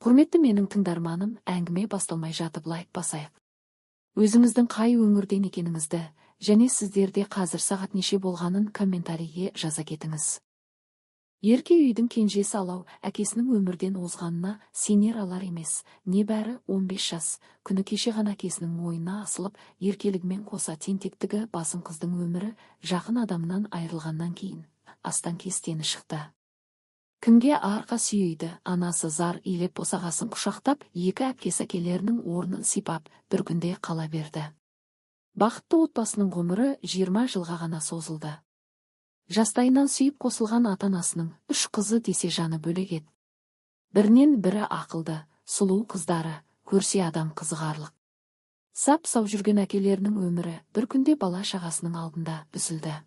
Құрметті менің тыңдарманым, әңгіме басталмай жатып лайк басайық. Өзіңіздің қай өңірден екеніңізді және сіздерде қазір сағат неше болғанын комментарийге жаза кетіңіз. Ерке үйдің кенжесі Алау әкесінің өмірден озғанына сенер алар емес, небәрі 15 жас, күні кеше ғана әкесінің мойнына асылып, еркелігімен қоса тентектігі басым қыздың өмірі жақын адамынан айырылғаннан кейін астан-кестені шықты. Кімге арқа сүйейді, анасы зар илеп босағасын құшақтап, екі әпкесі әкелерінің орнын сипап, бір күнде қала берді. Бақытты отбасының ғұмыры 20 жылға ғана созылды. Жастайынан сүйіп қосылған ата-анасының үш қызы десе жаны бөлек еді. Бірінен бірі ақылды, сұлу қыздары, көрсе адам қызығарлық. Сап-сау жүрген әкелерінің өмірі бір күнде бала шағасының алдында үзілді.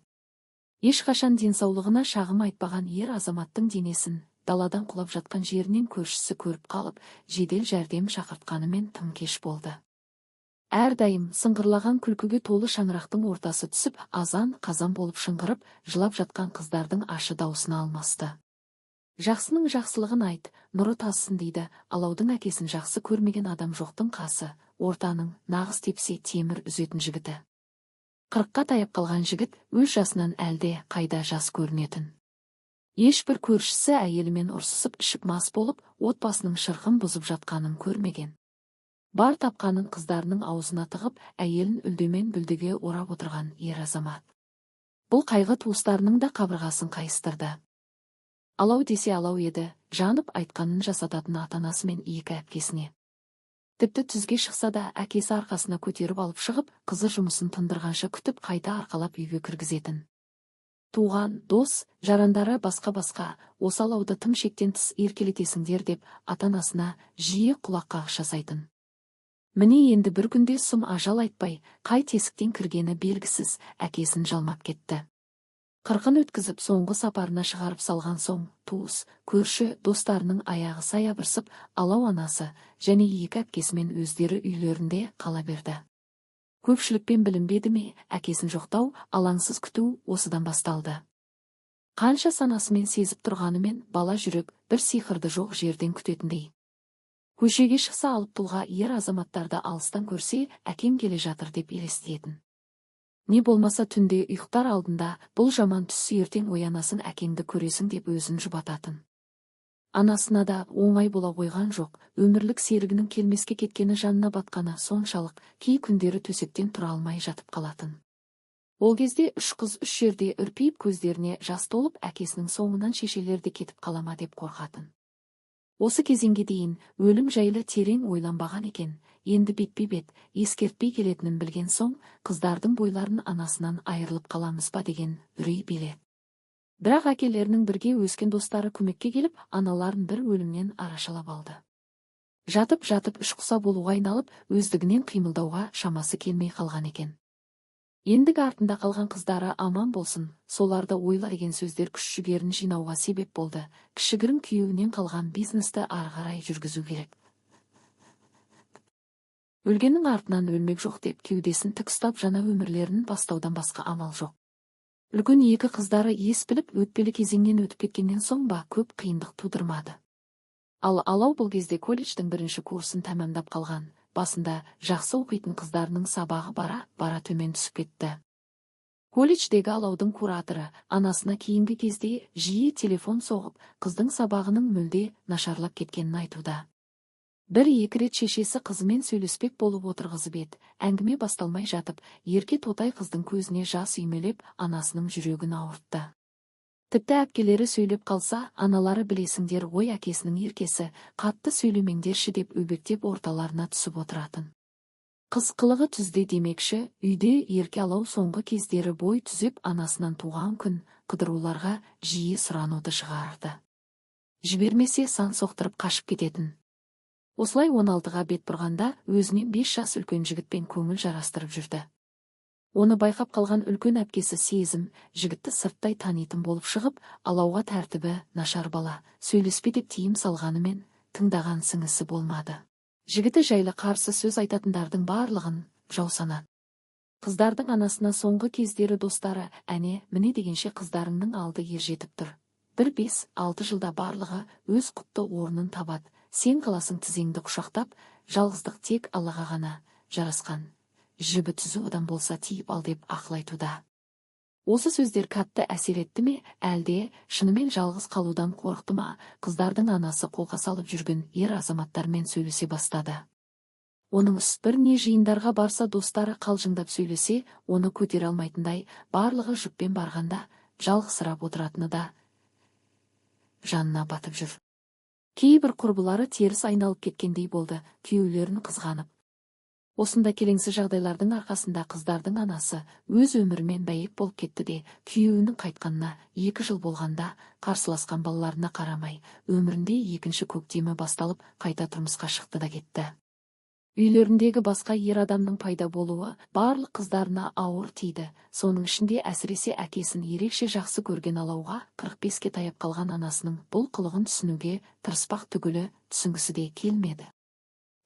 Ешқашан денсаулығына шағым айтпаған ер азаматтың денесін даладан құлап жатқан жерінен көршісі көріп қалып, жедел жәрдем шақыртқанымен тым кеш болды. Әрдайым сыңғырлаған күлкіге толы шаңырақтың ортасы түсіп, азан қазан болып шыңғырып, жылап жатқан қыздардың ашы даусына алмасты. Жақсының жақсылығын айт, нұры тасысын дейді, Алаудың әкесін жақсы көрмеген адам жоқтың қасы, ортаның нағыз тепсе темір үзетін жігіті. 40-қа таяп қалған жігіт өз жасынан әлде қайда жас көрінетін. Ешбір көршісі әйелімен ұрсысып ішіп мас болып, отбасының шырқын бұзып жатқанын көрмеген. Бар тапқанын қыздарының аузына тығып, әйелін үлдемен бүлдеге орап отырған ер азамат. Бұл қайғы туыстарының да қабырғасын қайыстырды. Алау десе алау еді, жанып айтқанын жасататын ата-анасы мен екі әпкесіне. Тіпті түзге шықса да әкесі арқасына көтеріп алып шығып, қызы жұмысын тындырғанша күтіп қайта арқалап үйге кіргізетін. Туған, дос, жарандары басқа-басқа, осы Алауды тым шектен тыс еркелетесіңдер деп ата-анасына жиі құлақ қағыс жасайтын. Міне енді бір күнде сұм ажал айтпай, қай тесіктен кіргені белгісіз, әкесін жалмап кетті. Қырқын өткізіп соңғы сапарына шығарып салған соң, туыс, көрші, достарының аяғы саябырсып, Алау анасы және екі әпкесімен өздері үйлерінде қала берді. Көпшілікпен білінбеді ме, әкесін жоқтау, алаңсыз күту осыдан басталды. Қанша санасымен сезіп тұрғанымен бала жүрек бір сиқырды жоқ жерден күтетіндей. Көшеге шықса алып тұлға ер азаматтарды алыстан көрсе, әкем келе жатыр деп елестетін. Не болмаса түнде ұйықтар алдында бұл жаман түс ертең оянасың әкеңді көресің деп өзін жұбататын. Анасына да оңай бола қойған жоқ, өмірлік серігінің келмеске кеткені жанына батқаны соншалық, кей күндері төсектен тұра алмай жатып қалатын. Ол кезде үш қыз үш жерде үрпиіп көздеріне жас толып, әкесінің соңынан шешелер де кетіп қалама деп қорқатын. Осы кезеңге дейін өлім жайлы терең ойланбаған екен, енді бетпе-бет, ескертпей келетінін білген соң, қыздардың бойларын анасынан айырылып қаламыз ба деген үрей биледі. Бірақ әкелерінің бірге өскен достары көмекке келіп, аналарын бір өлімнен арашалап алды. Жатып-жатып үш құса болуға айналып, өздігінен қимылдауға шамасы келмей қалған екен. Ендігі артында қалған қыздары аман болсын, соларды ойла деген сөздер күш-жігерін жинауға себеп болды. Кішігірім күйеуінен қалған бизнесті ары қарай жүргізу керек. Өлгеннің артынан өлмек жоқ деп кеудесін тік ұстап жаңа өмірлерін бастаудан басқа амал жоқ. Үлкен екі қыздары ес біліп өтпелі кезеңнен өтіп кеткеннен соң ба көп қиындық тудырмады. Ал Алау бұл кезде колледждің бірінші курсын тәмамдап қалған, басында жақсы оқитын қыздарының сабағы бара-бара төмен түсіп кетті. Колледждегі Алаудың кураторы анасына кейінгі кезде жиі телефон соғып, қыздың сабағының мүлде нашарлап кеткенін айтуда. Бір-екі рет шешесі қызымен сөйлеспек болып отырғызып еді, әңгіме басталмай жатып, ерке тотай қыздың көзіне жас үймелеп, анасының жүрегін ауыртты. Тіпті әпкелері сөйлеп қалса, аналары білесіңдер ғой әкесінің еркесі, қатты сөйлемеңдерші деп өбектеп орталарына түсіп отыратын. Қыз қылығы түзде демекші, үйде ерке Алау соңғы кездері бой түзеп анасынан туған күн қыдыруларға жиі сұрануды шығарды. Жібермесе сан соқтырып қашып кететін. Осылай 16-ға бет бұрғанда өзінен 5 жас үлкен жігітпен көңіл жарастырып жүрді. Оны байқап қалған үлкен әпкесі Сезім жігітті сырттай танитын болып шығып, Алауға тәртібі нашар бала, сөйлеспе деп тыйым салғанымен тыңдаған сіңісі болмады. Жігіті жайлы қарсы сөз айтатындардың барлығын жау санады. Қыздардың анасына соңғы кездері достары әне міне дегенше қыздарыңның алды ержетіп тұр. 1-5-6 жылда барлығы өз құтты орнын табады. Сен қаласың тізеңді құшақтап, жалғыздық тек Аллаға ғана жарасқан. Жібі түзу адам болса тиіп ал деп ақыл айтуда. Осы сөздер қатты әсер етті ме, әлде шынымен жалғыз қалудан қорықты ма, қыздардың анасы қолға салып жүрген ер азаматтармен сөйлесе бастады. Оның үстіне не жиындарға барса, достары қалжыңдап сөйлесе, оны көтере алмайтындай, барлығы жұппен барғанда жалғызсырап отыратыны да жанына батып жүр. Кейбір құрбылары теріс айналып кеткендей болды, күйеулерін қызғанып. Осында келеңсіз жағдайлардың арқасында қыздардың анасы өз өмірімен бәйек болып кетті де, күйеуінің қайтқанына 2 жыл болғанда қарсыласқан балаларына қарамай, өмірінде екінші көктемі басталып, қайта тұрмысқа шықты да кетті. Үйлеріндегі басқа ер адамның пайда болуы барлық қыздарына ауыр тиді. Соның ішінде әсіресе әкесін ерекше жақсы көрген Алауға 45-ке таяп қалған анасының бұл қылығын түсінуге тырыспақ түгілі түсінгісі де келмеді.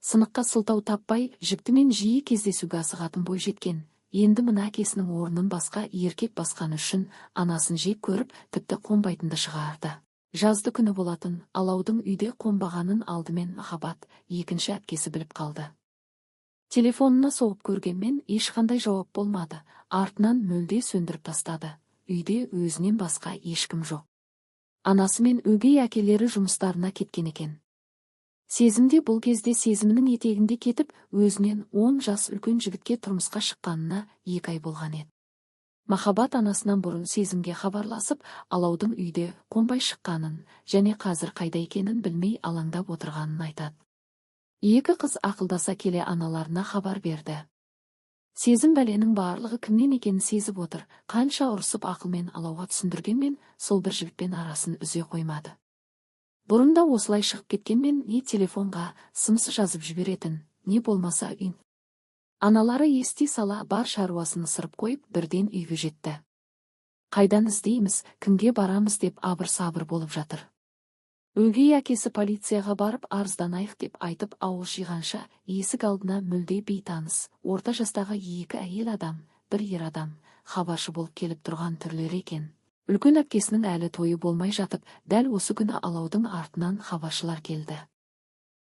Сыныққа сылтау таппай, жігітімен жиі кездесуге асығатын бойжеткен, енді мына әкесінің орнын басқа еркек басқаны үшін анасын жек көріп, тіпті қонбайтынды шығарды. Жазды күні болатын, Алаудың үйде қонбағанын алдымен Махаббат, екінші әпкесі біліп қалды. Телефонына соғып көргенмен ешқандай жауап болмады, артынан мүлде сөндіріп тастады. Үйде өзінен басқа ешкім жоқ. Анасы мен өгей әкелері жұмыстарына кеткен екен. Сезімде бұл кезде сезімінің етегінде кетіп, өзінен 10 жас үлкен жігітке тұрмысқа шыққанына 2 ай болған еді. Махаббат анасынан бұрын Сезімге хабарласып, Алаудың үйде қонбай шыққанын және қазір қайда екенін білмей алаңдап отырғанын айтады. Екі қыз ақылдаса келе аналарына хабар берді. Сезім бәленің барлығы кімнен екенін сезіп отыр, қанша ұрысып ақылмен Алауға түсіндіргенмен, сол бір жігітпен арасын үзе қоймады. Бұрында осылай шығып кеткенмен не телефонға сымсы жазып жіберетін, не болмаса үйін. Аналары ести сала бар шаруасын ысырып қойып, бірден үйге жетті. Қайдан іздейміз, кімге барамыз деп абыр-сабыр болып жатыр. Өгей әкесі полицияға барып арызданайық деп айтып ауыз жиғанша, есік алдына мүлде бейтаныс, орта жастағы 2 әйел адам, бір ер адам, хабаршы болып келіп тұрған түрлері екен. Үлкен әпкесінің әлі тойы болмай жатып, дәл осы күні Алаудың артынан хабаршылар келді.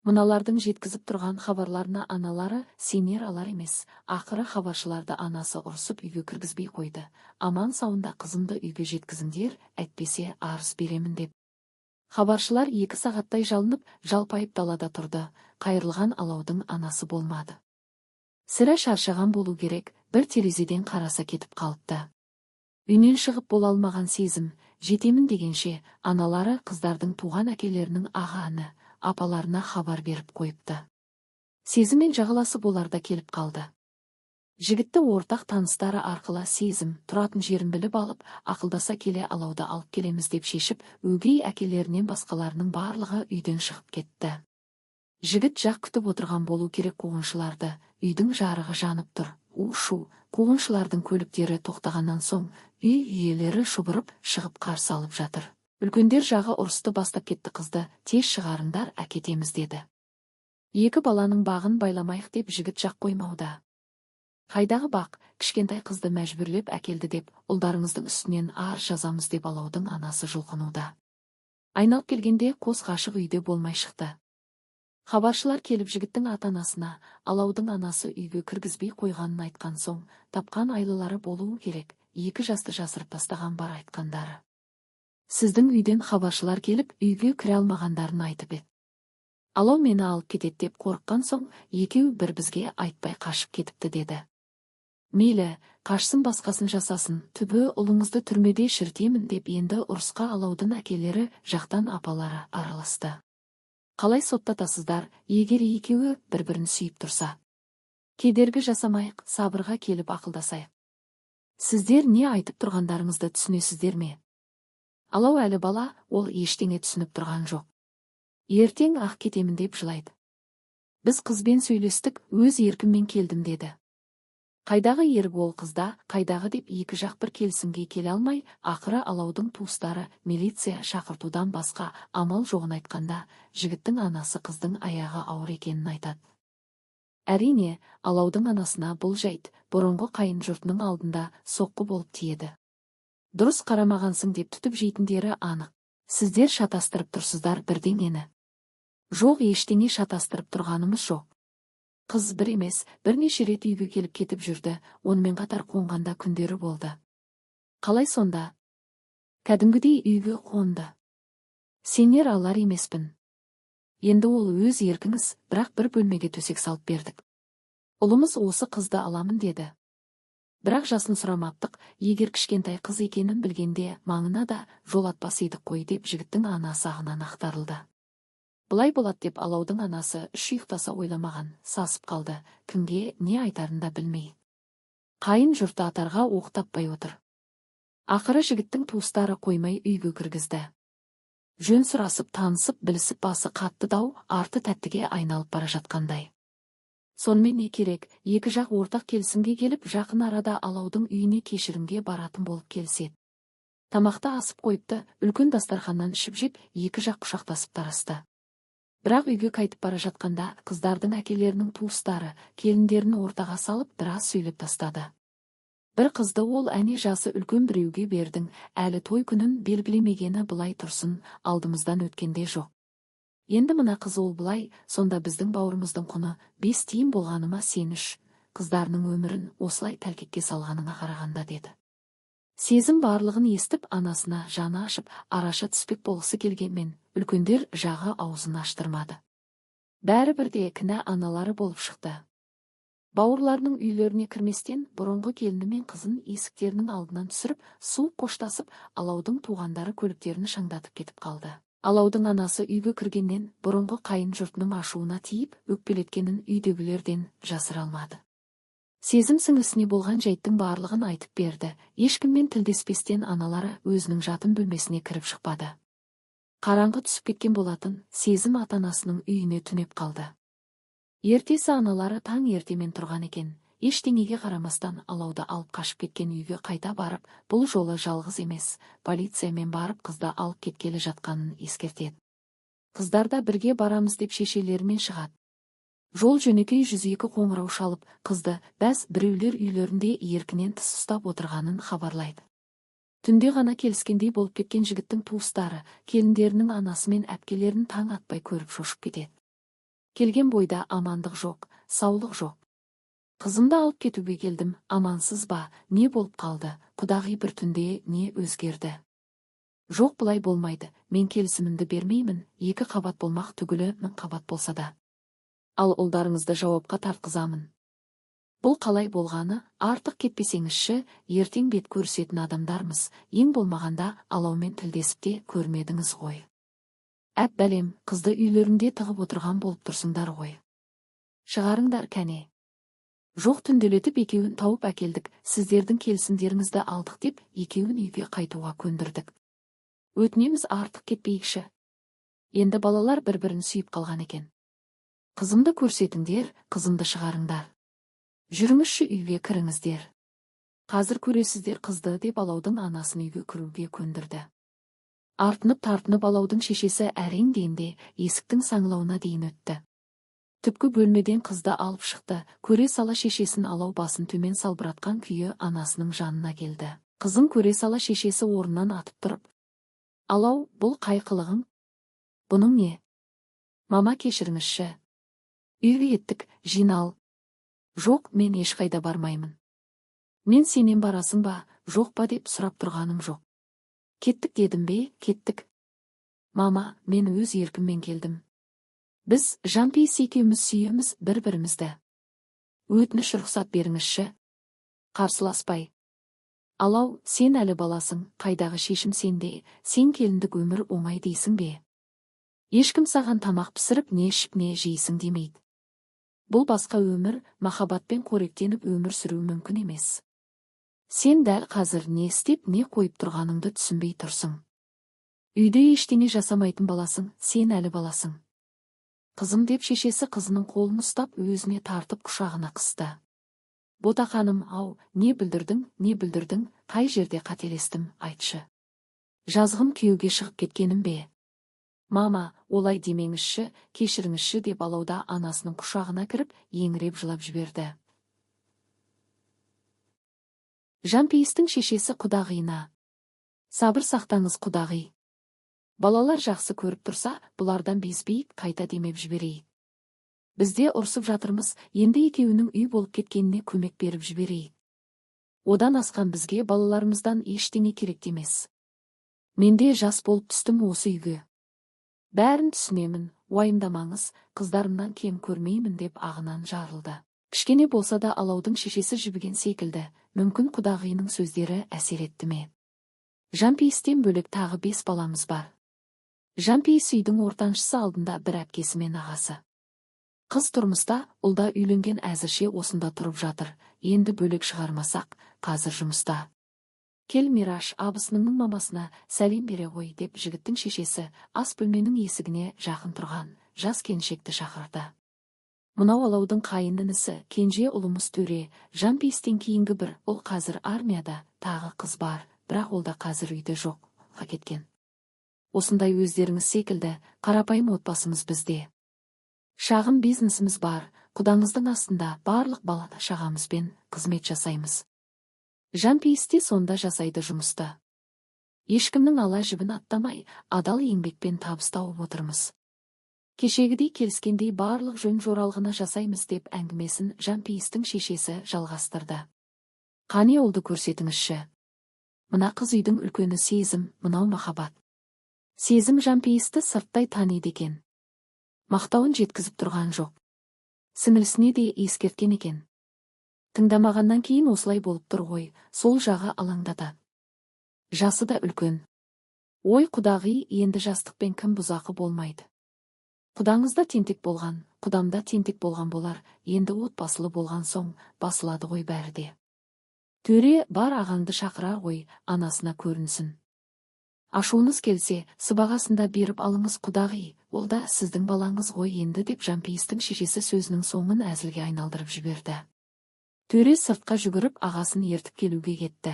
Мыналардың жеткізіп тұрған хабарларына аналары сенер алар емес. Ақыры хабаршыларды анасы ұрсып үйге кіргізбей қойды. Аман сауында қызымды үйге жеткізіңдер, әйтпесе арыз беремін деп. Хабаршылар 2 сағаттай жалынып, жалпайып далада тұрды. Қайырылған Алаудың анасы болмады. Сірә шаршаған болу керек, бір терезеден қараса кетіп қалыпты. Үйінен шығып бола алмаған Сезім, жетемін дегенше, аналары қыздардың туған әкелерінің аға-іні, апаларына хабар беріп қойыпты. Сезіммен жағаласып олар да келіп қалды. Жігітті ортақ таныстары арқылы Сезім тұратын жерін біліп алып, ақылдаса келе Алауды алып келеміз деп шешіп, өгей әкелерінен басқаларының барлығы үйден шығып кетті. Жігіт жақ күтіп отырған болу керек қуғыншыларды, үйдің жарығы жанып тұр. У-шу, қуғыншылардың көліктері тоқтағаннан соң, үй иелері шұбырып шығып қарсы алып жатыр. Үлкендер жағы ұрысты бастап кетті, қызды тез шығарыңдар, әкетеміз деді. 2 баланың бағын байламайық деп жігіт жақ қоймауда. Қайдағы бақ, кішкентай қызды мәжбүрлеп әкелді деп, ұлдарыңыздың үстінен арыз жазамыз деп Алаудың анасы жұлқынуда. Айналып келгенде қос ғашық үйде болмай шықты. Хабаршылар келіп жігіттің ата-анасына Алаудың анасы үйге кіргізбей қойғанын айтқан соң, тапқан айлалары болуы керек, 2 жасты жасырып тастаған бар айтқандары. Сіздің үйден хабаршылар келіп, үйге кіре алмағандарын айтып еді. Алау мені алып кетеді деп қорыққан соң, екеуі бір бізге айтпай қашып кетіпті деді. Мейлі, қашсын басқасын жасасын, түбі ұлыңызды түрмеде шіртемін деп енді ұрысқа Алаудың әкелері жақтан апалары араласты. Қалай соттатасыздар, егер екеуі бір-бірін сүйіп тұрса? Кедергі жасамайық, сабырға келіп ақылдасайық. Сіздер не айтып тұрғандарыңызды түсінесіздер ме? Алау әлі бала, ол ештеңе түсініп тұрған жоқ. Ертең ақ кетемін деп жылайды. Біз қызбен сөйлестік, өз еркіммен келдім деді. Қайдағы ерік ол қызда, қайдағы деп екі жақ бір келісімге келе алмай, ақыры Алаудың туыстары милиция шақыртудан басқа амал жоғын айтқанда, жігіттің анасы қыздың аяғы ауыр екенін айтады. Әрине, Алаудың анасына бұл жайт бұрынғы қайын жұртының алдында соққы болып тиеді. Дұрыс қарамағансың деп түтіп жейтіндері анық. Сіздер шатастырып тұрсыздар бірдеңені. Жоқ, ештеңе шатастырып тұрғанымыз жоқ. Қыз бір емес, бірнеше рет үйге келіп кетіп жүрді, онымен қатар қонғанда күндері болды. Қалай сонда? Кәдімгідей үйге қонды. Сенер алар емеспін. Енді ол өз еркіңіз, бірақ бір бөлмеге төсек салып бердік. Ұлымыз осы қызды аламын деді. Бірақ жасын сұрамаптық, егер кішкентай қыз екенін білгенде маңына да жолатпас едік қой деп жігіттің анасы ағынан ақтарылды. Бұлай болады деп Алаудың анасы үш ұйықтаса ойламаған, сасып қалды, кімге не айтарын да білмей. Қайын жұрты атарға оқ таппай отыр. Ақыры жігіттің туыстары қоймай үйге кіргізді. Жөн сұрасып, танысып, білісіп басы қатты дау, арты тәттіге айналып бара жатқандай. Сонымен не керек, екі жақ ортақ келісімге келіп, жақын арада Алаудың үйіне кешірімге баратын болып келіседі. Тамақты асып қойыпты, үлкен дастарханнан ішіп жеп, екі жақ құшақтасып тарасты. Бірақ үйге қайтып бара жатқанда қыздардың әкелерінің туыстары келіндерін ортаға салып біраз сөйлеп тастады. Бір қызды ол әне жасы үлкен біреуге бердің, әлі той күнін белгілемегені былай тұрсын, алдымыздан өткенде жоқ. Енді мына қыз ол былай, сонда біздің бауырымыздың құны 5 тиын болғаныма сен үш, қыздарының өмірін осылай тәлкекке салғаныңа қарағанда деді. Сезім барлығын естіп, анасына жаны ашып, араша түспек болғысы келгенмен, үлкендер жағы аузын аштырмады. Бәрібір де кінә аналары болып шықты. Бауырларының үйлеріне кірместен бұрынғы келіні мен қызын есіктерінің алдынан түсіріп, суық қоштасып, Алаудың туғандары көліктерін шаңдатып кетіп қалды. Алаудың анасы үйге кіргеннен бұрынғы қайын жұртының ашуына тиіп, өкпелеткенін үйдегілерден жасыра алмады. Сезім сіңлісіне болған жайттың барлығын айтып берді. Ешкіммен тілдеспестен аналары өзінің жатын бөлмесіне кіріп шықпады. Қараңғы түсіп кеткен болатын, Сезім ата-анасының үйіне түнеп қалды. Ертесі аналары таң ертемен тұрған екен. Ештеңеге қарамастан Алауды алып қашып кеткен үйге қайта барып, бұл жолы жалғыз емес, полициямен барып қызды алып кеткелі жатқанын ескертеді. Қыздар да бірге барамыз деп шешелерімен шығады. Жол жөнекей 102 қоңырау шалып, қызды бәс біреулер үйлерінде еркінен тыс ұстап отырғанын хабарлайды. Түнде ғана келіскендей болып кеткен жігіттің туыстары, келіндерінің анасы мен әпкелерін таң атпай көріп шошып кетеді. Келген бойда амандық жоқ, саулық жоқ. Қызымды алып кетуге келдім, амансыз ба, не болып қалды, құдағи бір түнде не өзгерді? Жоқ, бұлай болмайды, мен келісімімді бермеймін, 2 қабат болмақ түгілі 1000 қабат болса да. Ал ұлдарыңызды жауапқа тартқызамын. Бұл қалай болғаны, артық кетпесеңізші, ертең бет көрісетін адамдармыз, ең болмағанда Алаумен тілдесіп те көрмедіңіз ғой. Әп бәлем, қызды үйлерінде тығып отырған болып тұрсыңдар ғой. Шығарыңдар кәне. Жоқ, түнделетіп екеуін тауып әкелдік, сіздердің келісімдеріңізді алдық деп екеуін үйге қайтуға көндірдік. Өтінеміз, артық кетпейікші. Енді балалар бір-бірін сүйіп қалған екен. Қызымды көрсетіңдер, қызымды шығарыңдар. Жүріңізші үйге кіріңіздер. Қазір көресіздер қызды деп Алаудың анасын үйге кіруге көндірді. Артынып-тартынып Алаудың шешесі әрең дегенде есіктің саңылауына дейін өтті. Түпкі бөлмеден қызды алып шықты, көре сала шешесін Алау басын төмен салбыратқан күйі анасының жанына келді. Қызын көре сала шешесі орнынан атып тұрып, Алау, бұл қай қылығың? Бұның не? Мама, кешіріңізші. Үйге еттік, жинал. Жоқ, мен ешқайда бармаймын. Мен сенен барасың ба, жоқ па деп сұрап тұрғаным жоқ. Кеттік дедім бе, кеттік. Мама, мен өз еркіммен келдім. Біз Жанпейіс екеуміз сүйеміз бір-бірімізді. Өтініш, рұқсат беріңізші. Қарсыласпай. Алау, сен әлі баласың, қайдағы шешім сенде, сен келіндік өмір оңай дейсің бе? Ешкім саған тамақ пісіріп, не ішіп, не жейсің демейді. Бұл басқа өмір, махаббатпен қоректеніп өмір сүру мүмкін емес. Сен дәл қазір не істеп, не қойып тұрғаныңды түсінбей тұрсың. Үйде ештеңе жасамайтын баласың, сен әлі баласың. Қызым деп шешесі қызының қолын ұстап, өзіне тартып құшағына қысты. Ботақаным, ау, не бүлдірдің, не бүлдірдің, қай жерде қателестім, айтшы. Жазғым күйеуге шығып кеткенім бе? Мама, олай демеңізші, кешіріңізші деп Алауда анасының құшағына кіріп, еңіреп жылап жіберді. Жанпейістің шешесі құдағиына. Сабыр сақтаңыз, құдағи. Балалар жақсы көріп тұрса, бұлардан безбейік, қайта демеп жіберейік. Бізде ұрсып жатырмыз, енді екеуінің үй болып кеткеніне көмек беріп жіберейік. Одан асқан бізге балаларымыздан ештеңе керек емес. Менде жас болып түстім осы үйге. Бәрін түсінемін, уайымдамаңыз, қыздарымнан кем көрмеймін деп ағынан жарылды. Кішкене болса да Алаудың шешесі жібіген секілді, мүмкін құдағиының сөздері әсер етті ме. Жампейістен бөлек тағы 5 баламыз бар. Жампейіс үйдің ортаншысы, алдында бір әпкесі мен ағасы. Қыз тұрмыста, ұлда үйленген, әзірше осында тұрып жатыр, енді бөлек шығармасақ, қазір жұмыста. Кел, Мираш, абысыныңның мамасына сәлем бере ғой, деп жігіттің шешесі ас бөлменің есігіне жақын тұрған жас келіншекті шақырды. Мынау Алаудың қайын інісі, кенже ұлымыз Төре, Жампейістен кейінгі бір ұл, қазір армияда, тағы қыз бар, бірақ ол да қазір үйде жоқ, кеткен. Осындай өздеріңіз секілді қарапайым отбасымыз бізде. Шағын бизнесіміз бар, құдаңыздың астында барлық бала шағамызбен қызмет жасаймыз. Жампейіс те сонда жасайды жұмысты. Ешкімнің ала жібін аттамай, адал еңбекпен табыс тауып отырмыз. Кешегідей келіскендей барлық жөн жоралғыны жасаймыз деп әңгімесін Жампейістің шешесі жалғастырды. Қане, ұлды көрсетіңізші. Мына қыз үйдің үлкені Сезім, мынау Махаббат. Сезім Жампейісті сырттай таниды екен. Мақтауын жеткізіп тұрған жоқ. Сіңілісіне де ескерткен екен. Тыңдамағаннан кейін осылай болып тұр ғой, сол жағы алаңдатады. Жасы да үлкен. Ой, құдағи, енді жастықпен кім бұзақы болмайды. Құдаңыз да тентек болған, құдам да тентек болған болар, енді отбасылы болған соң басылады ғой бәрі де. Төре, бар ағаңды шақыра ғой, анасына көрінсін. Ашуыңыз келсе, сыбағасында беріп алыңыз құдағи, ол да сіздің балаңыз ғой енді деп Жампейістің шешесі сөзінің соңын әзілге айналдырып жіберді. Төре сыртқа жүгіріп ағасын ертіп келуге кетті.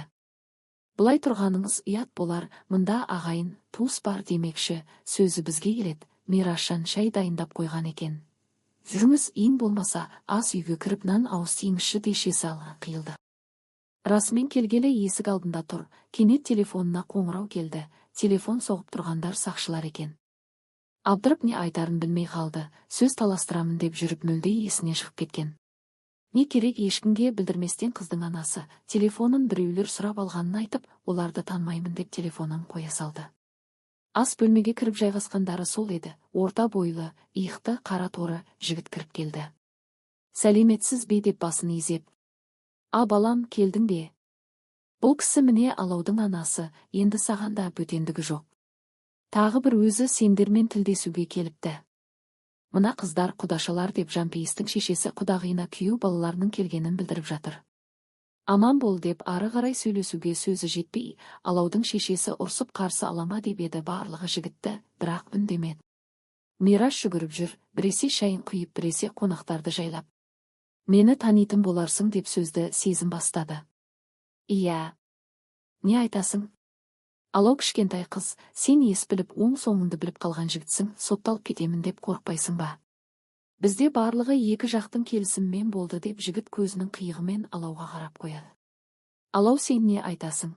Бұлай тұрғаныңыз ұят болар, мында ағайын, туыс бар демекші, сөзі бізге келеді, Мирашан шай дайындап қойған екен. Жүріңіз, ең болмаса, ас үйге кіріп нан ауыз тиіңізші де шешесі алға қиылды. Расымен келгелі есік алдында тұр, кенет телефонына қоңырау келді, телефон соғып тұрғандар сақшылар екен. Абдырып не айтарын білмей қалды, сөз таластырамын деп жүріп мүлде есіне шығып кеткен. Не керек, ешкімге білдірместен қыздың анасы телефонын біреулер сұрап алғанын айтып, оларды танымаймын деп телефонын қоя салды. Ас бөлмеге кіріп жайғасқандары сол еді, орта бойлы, иықты, қара торы жігіт кіріп келді. Сәлеметсіз бе деп басын изеп. А, балам, келдің бе? Бұл кісі міне Алаудың анасы, енді саған да бөтендігі жоқ. Тағы бір өзі сендермен тілдесуге келіпті. Мына қыздар құдашалар деп Жампейістің шешесі құдағиына күйеу балаларының келгенін білдіріп жатыр. Аман бол деп ары қарай сөйлесуге сөзі жетпей, Алаудың шешесі ұрсып қарсы алама деп еді барлығы жігітті, бірақ үндемеді. Мираш жүгіріп жүр, біресе шайын құйып, біресе қонақтарды жайлап. Мені танитын боларсың деп сөзді Сезім бастады. Иә. Не айтасың? Алау кішкентай қыз, сен ес біліп, оң соңыңды біліп қалған жігітсің, сотталып кетемін деп қорықпайсың ба? Бізде барлығы екі жақтың келісімімен болды деп жігіт көзінің қиығымен Алауға қарап қояды. Алау, сен не айтасың?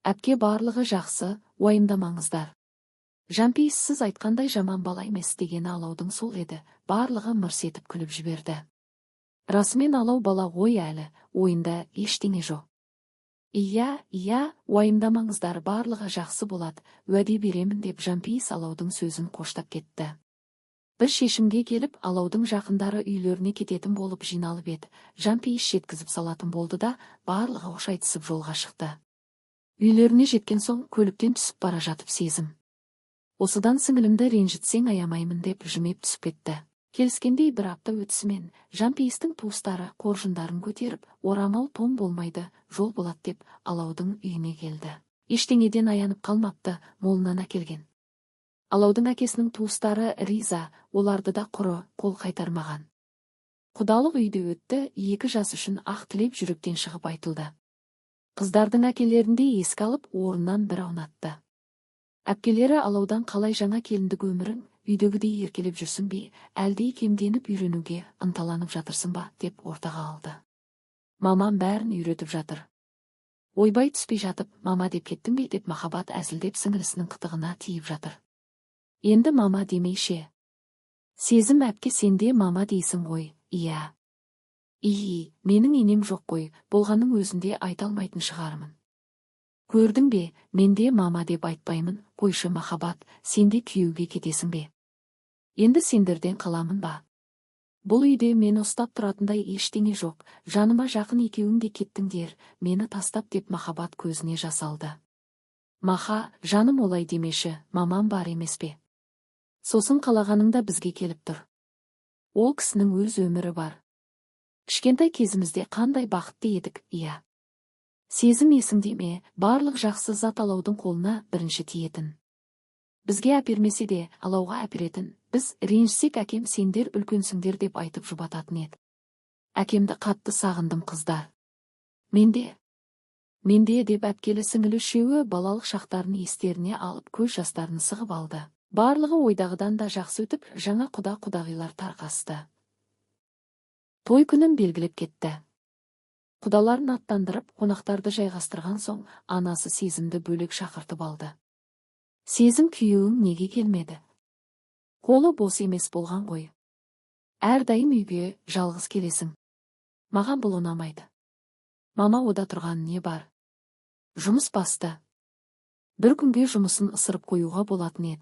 Әпке, барлығы жақсы, уайымдамаңыздар. Жампейіс сіз айтқандай жаман бала емес дегені Алаудың сол еді, барлығы мырс етіп күліп жіберді. Расымен Алау бала ғой әлі, ойында ештеңе жоқ. Иә, иә, уайымдамаңыздар, барлығы жақсы болады, уәде беремін деп Жампейіс Алаудың сөзін қоштап кетті. Бір шешімге келіп, Алаудың жақындары үйлеріне кететін болып жиналып еді. Жампейіс жеткізіп салатын болды да, барлығы қош айтысып жолға шықты. Үйлеріне жеткен соң көліктен түсіп бара жатып Сезім. Осыдан сіңілімді ренжітсең аямаймын деп жымиып түсіп кетті. Келіскендей бір апта өтісімен Жампейістің туыстары қоржындарын көтеріп, орамал тон болмайды, жол болады деп Алаудың үйіне келді. Ештеңеден аянып қалмапты, молынан әкелген. Алаудың әкесінің туыстары риза, оларды да құры қол қайтармаған. Құдалық үйде өтті, екі жас үшін ақ тілеп жүректен шығып айтылды. Қыздардың әкелерінде еске алып, орнынан бір аунатты. Әпкелері Алаудан қалай жаңа келіндік өмірің, үйдегідей еркелеп жүрсің бе, әлде икемденіп үйренуге ынталанып жатырсың ба, деп ортаға алды. Мамам бәрін үйретіп жатыр. Ойбай, түспей жатып, мама деп кеттің бе, деп Махаббат әзілдеп сіңілісінің қытығына тиіп жатыр. Енді мама демей ше? Сезім әпке, сен де мама дейсің ғой, иә? И, менің енем жоқ қой, болғанның өзінде айта алмайтын шығармын. Көрдің бе, мен де мама деп айтпаймын. Қойшы, Махаббат, сен де күйеуге кетесің бе? Енді сендерден қаламын ба? Бұл үйде мені ұстап тұратындай ештеңе жоқ, жаныма жақын екеуің де кеттіңдер, мені тастап, деп Махаббат көзіне жас алды. Маха, жаным, олай демеші, мамам бар емес пе? Сосын қалағаныңда бізге келіп тұр. Ол кісінің өз өмірі бар. Кішкентай кезімізде қандай бақытты едік, иә? Сезім, есіңде ме, барлық жақсы зат Алаудың қолына бірінші тиетін. Бізге әпермесе де, Алауға әперетін. Біз ренжісек, әкем сендер үлкенсіңдер деп айтып жұбататын еді. Әкемді қатты сағындым, қыздар. Менде. Менде, деп әпкелі сіңілі үшеуі балалық шақтарын естеріне алып, көз жастарын сығып алды. Барлығы ойдағыдан да жақсы өтіп, жаңа құда құдағилар тарқасты. Той күнін белгілеп кетті. Құдаларын аттандырып, қонақтарды жайғастырған соң, анасы Сезімді бөлек шақыртып алды. Сезім, күйеуің неге келмеді? Қолы бос емес болған ғой. Әрдайым үйге жалғыз келесің. Маған бұл ұнамайды. Мама, ода тұрған не бар? Жұмыс басты. Бір күнге жұмысын ысырып қоюға болатын еді.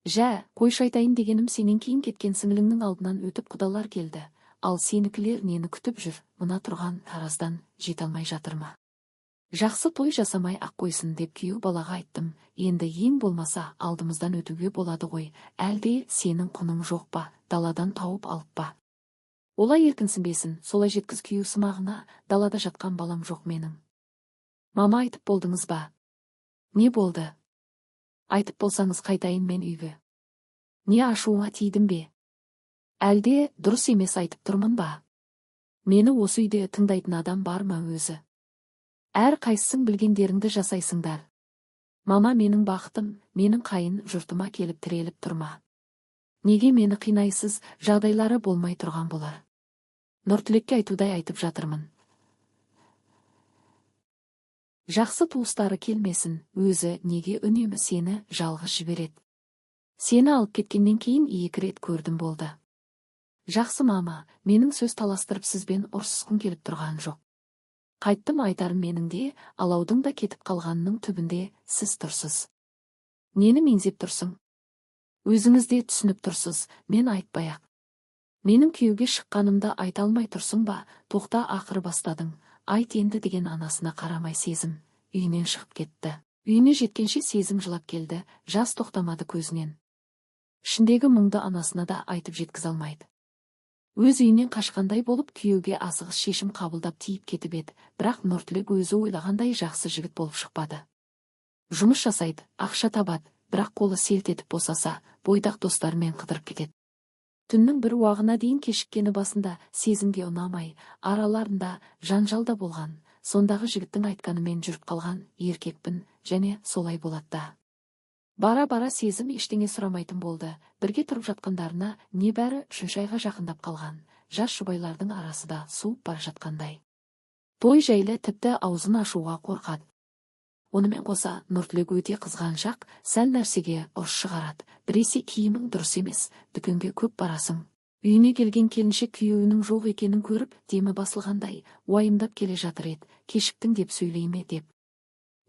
Жә, қойшы, айтайын дегенім, сенен кейін кеткен сіңіліңнің алдынан өтіп құдалар келді. Ал сенікілер нені күтіп жүр, мына тұрған Тараздан жете алмай жатыр ма? Жақсы той жасамай ақ қойсын деп күйеу балаға айттым. Енді ең болмаса алдымыздан өтуге болады ғой. Әлде сенің құның жоқ па, даладан тауып алып па? Олай еркінсінбесін, солай жеткіз күйеу сымағына, далада жатқан балам жоқ менің. Мама, айтып болдыңыз ба? Не болды? Айтып болсаңыз, қайтайын мен үйге. Не, ашуыңа тидім бе? Әлде дұрыс емес айтып тұрмын ба? Мені осы үйде тыңдайтын адам бар ма өзі? Әр қайсысың білгендеріңді жасайсыңдар. Мама, менің бақытым, менің қайын жұртыма келіп тіреліп тұрма. Неге мені қинайсыз, жағдайлары болмай тұрған болар. Нұртілекке айтудай айтып жатырмын. Жақсы туыстары келмесін, өзі неге үнемі сені жалғыз жібереді? Сені алып кеткеннен кейін екі рет көрдім, болды. Жақсы, мама, менің сөз таластырып сізбен ұрсысқым келіп тұрған жоқ. Қайттым, айтарым, менің де, Алаудың да кетіп қалғанының түбінде сіз тұрсыз. Нені меңзеп тұрсың? Өзіңіз де түсініп тұрсыз, мен айтпай-ақ. Менің күйеуге шыққанымды айта алмай тұрсың ба? Тоқта, ақыры бастадың. Айт енді, деген анасына қарамай Сезім үйінен шығып кетті. Үйіне жеткенше Сезім жылап келді, жас тоқтамады көзінен. Ішіндегі мұңды анасына да айтып жеткізе алмайды. Өз үйінен қашқандай болып күйеуге асығыс шешім қабылдап тиіп кетіп еді, бірақ Нұртілек өзі ойлағандай жақсы жігіт болып шықпады. Жұмыс жасайды, ақша табады, бірақ қолы селт етіп босаса, бойдақ достарымен қыдырып кетеді. Түннің бір уағына дейін кешіккені басында Сезімге ұнамай, араларында жанжал да болған, сондағы жігіттің айтқанымен жүріп қалған еркекпін және солай болады да. Бара-бара Сезім ештеңе сұрамайтын болды. Бірге тұрып жатқандарына небәрі үшінші айға жақындап қалған. Жас жұбайлардың арасы да суып бара жатқандай. Той жайлы тіпті аузын ашуға қорқады. Онымен қоса Нұртілек өте қызғаншақ, сәл нәрсеге ұрыс шығарады. Біресе киімің дұрыс емес, дүкенге көп барасың. Үйіне келген келіншек күйеуінің жоқ екенін көріп, демі басылғандай, уайымдап келе жатыр еді, кешіктің деп сөйлей ме деп.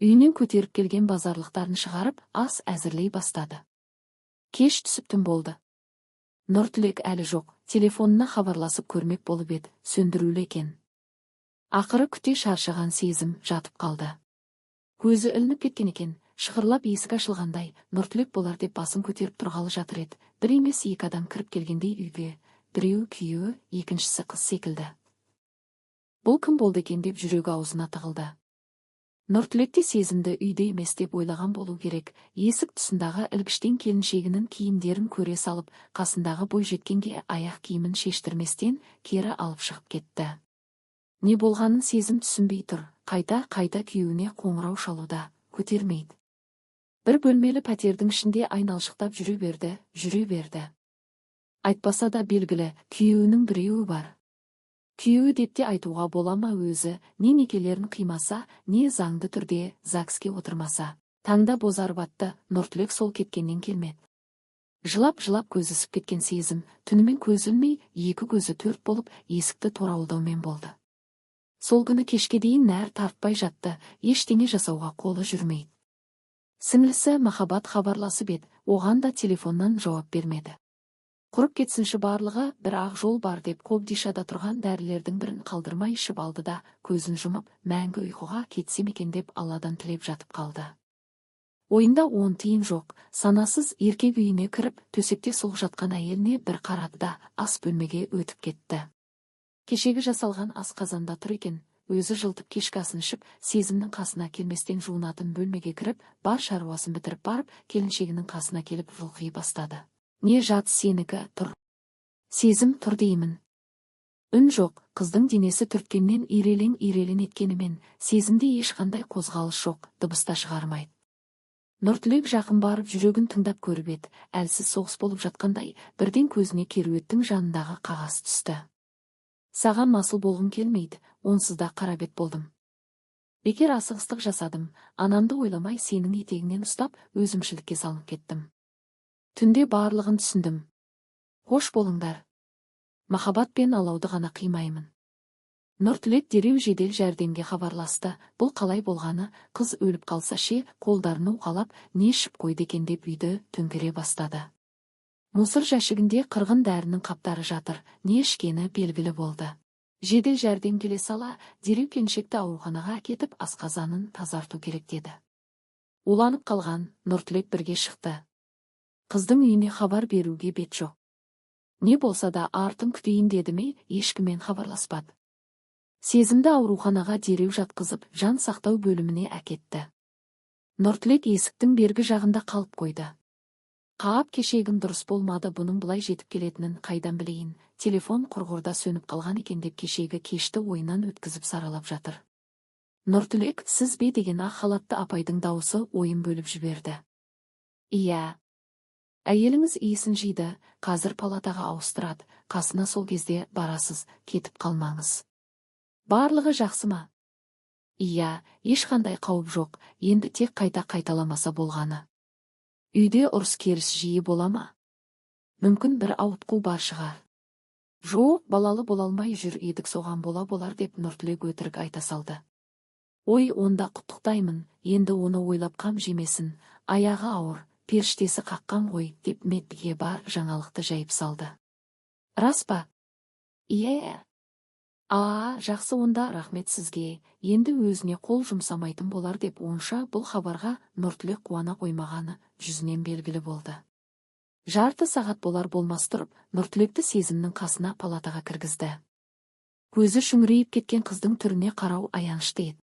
Үйінен көтеріп келген базарлықтарын шығарып, ас әзірлей бастады. Кеш түсіп түн болды. Нұртілек әлі жоқ, телефонына хабарласып көрмек болып еді, сөндірулі екен. Ақыры күте шаршаған Сезім жатып қалды. Көзі ілініп кеткен екен, шықырлап есік ашылғандай, Нұртілек болар деп басын көтеріп тұрғалы жатыр еді. Бір емес, екі адам кіріп келгендей үйге, біреуі күйеуі, екіншісі қыз секілді. Бұл кім болды екен деп жүрегі аузына тығылды. Нұртілек те Сезімді үйде емес деп ойлаған болу керек, есік тұсындағы ілгіштен келіншегінің киімдерін көре салып, қасындағы бойжеткенге аяқ киімін шештірместен кері алып шығып кетті. Не болғанын Сезім түсінбей тұр, қайта-қайта күйеуіне қоңырау шалуда, көтермейді. Бір бөлмелі пәтердің ішінде айналшықтап жүре берді, жүре берді. Айтпаса да белгілі, күйеуінің біреуі бар. Күйеуі деп те айтуға бола ма өзі, не некелерін қимаса, не заңды түрде ЗАГСке отырмаса. Таңда бозарып атты, Нұртілек сол кеткеннен келмеді. Жылап-жылап көзі ісіп кеткен Сезім, түнімен көз ілмей, екі көзі төрт болып, есікті торауылдаумен болды. Сол күні кешке дейін нәр тартпай жатты, ештеңе жасауға қолы жүрмейді. Сіңлісі Махаббат хабарласып еді, оған да телефоннан жауап бермеді. Құрып кетсінші барлығы, бір ақ жол бар деп қобдишада тұрған дәрілердің бірін қалдырмай ішіп алды да, көзін жұмып, мәңгі ұйқыға кетсем екен деп Алладан тілеп жатып қалды. Ойында 10 тиын жоқ, санасыз еркек үйіне кіріп, төсекте сұлқ жатқан әйеліне бір қарады да, ас бөлмеге өтіп кетті. Кешегі жасалған ас қазанда тұр екен, өзі жылтып кешкі асын ішіп, Сезімнің қасына келместен жуынатын бөлмеге кіріп, бар шаруасын бітіріп барып, келіншегінің қасына келіп жұлқи бастады. Не жат сенікі, тұр. Сезім, тұр деймін. Үн жоқ, қыздың денесі түрткеннен ирелең-ирелең еткенімен, Сезімде ешқандай қозғалыс жоқ, дыбыс та шығармайды. Нұртілек жақын барып жүрегін тыңдап көріп еді, әлсіз соғыс болып жатқандай, бірден көзіне керуеттің жанындағы қағаз түсті. Саған масыл болғым келмейді, онсыз да қарабет болдым. Бекер асығыстық жасадым, анамды ойламай сенің етегіңнен ұстап, өзімшілдікке салынып кеттім. Түнде барлығын түсіндім. Қош болыңдар. Махаббат пен алауды ғана қимаймын. Нұртілек дереу жедел жәрдемге хабарласты. Бұл қалай болғаны, қыз өліп қалса ше, қолдарын уқалап, не ішіп қойды екен деп үйді төңкере бастады. Мусор жәшігінде қырғын дәрінің қаптары жатыр, не ішкені белгілі болды. Жедел жәрдем келе сала, дереу келіншекті ауруханаға әкетіп, асқазанын тазарту керек деді. Уланып қалған Нұртілек бірге шықты. Қыздың үйіне хабар беруге бет жоқ. Не болса да артын күтейін деді ме, ешкіммен хабарласпады. Сезімді ауруханаға дереу жатқызып, жан сақтау бөліміне әкетті. Нұртілек есіктің бергі жағында қалып қойды. Қаап кешегім дұрыс болмады, бұның бұлай жетіп келетінін қайдан білейін, телефон құрғырда сөніп қалған екен деп кешегі кешті ойынан өткізіп саралап жатыр. Нұртілек, сіз бе деген ақ халатты апайдың дауысы ойын бөліп жіберді. Иә. Әйеліңіз иісін жиды, қазір палатаға ауыстырады, қасына сол кезде барасыз, кетіп қалмаңыз. Барлығы жақсы ма? Иә, ешқандай қауіп жоқ, енді тек қайта қайталамаса болғаны. Үйде ұрыс-керіс жиі бола ма? Мүмкін бір ауытқу бар шығар. Жоқ, балалы бола алмай жүр едік, соған бола болар деп Нұртілек өтірік айта салды. Ой, онда құттықтаймын, енді оны ойлап қам жемесін, аяғы ауыр, періштесі қаққан ғой, деп медбике бар жаңалықты жайып салды. Рас па? Иә. Аа, жақсы онда, рахмет сізге, енді өзіне қол жұмсамайтын болар деп онша бұл хабарға Нұртілек қуана қоймағаны жүзінен белгілі болды. Жарты сағат болар болмас тұрып, Нұртілекті Сезімнің қасына палатаға кіргізді. Көзі шүңірейіп кеткен қыздың түріне қарау аянышты еді.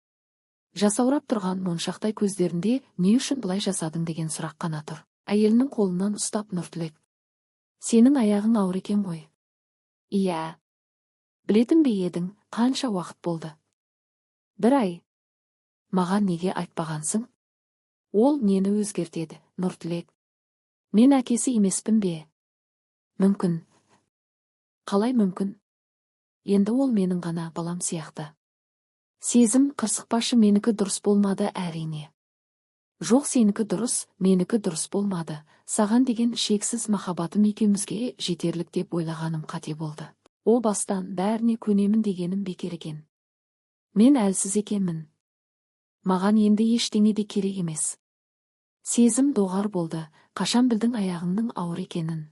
Жасаурап тұрған моншақтай көздерінде не үшін бұлай жасадың деген сұрақ қана тұр. Әйелінің қолынан ұстап Нұртілек. Сенің аяғың ауыр екен ғой. Иә. Білетін бе едің, қанша уақыт болды? 1 ай. Маған неге айтпағансың? Ол нені өзгертеді, Нұртілек? Мен әкесі емеспін бе? Мүмкін. Қалай мүмкін? Енді ол менің ғана балам сияқты. Сезім, қырсықпашы, менікі дұрыс болмады әрине. Жоқ, сенікі дұрыс, менікі дұрыс болмады. Саған деген шексіз махаббатым екеумізге жетерлік деп ойлағаным қате болды. О бастан бәріне көнемін дегенім бекер екен. Мен әлсіз екенмін. Маған енді ештеңе де керек емес. Сезім доғар болды, қашан білдің аяғыңның ауыр екенін?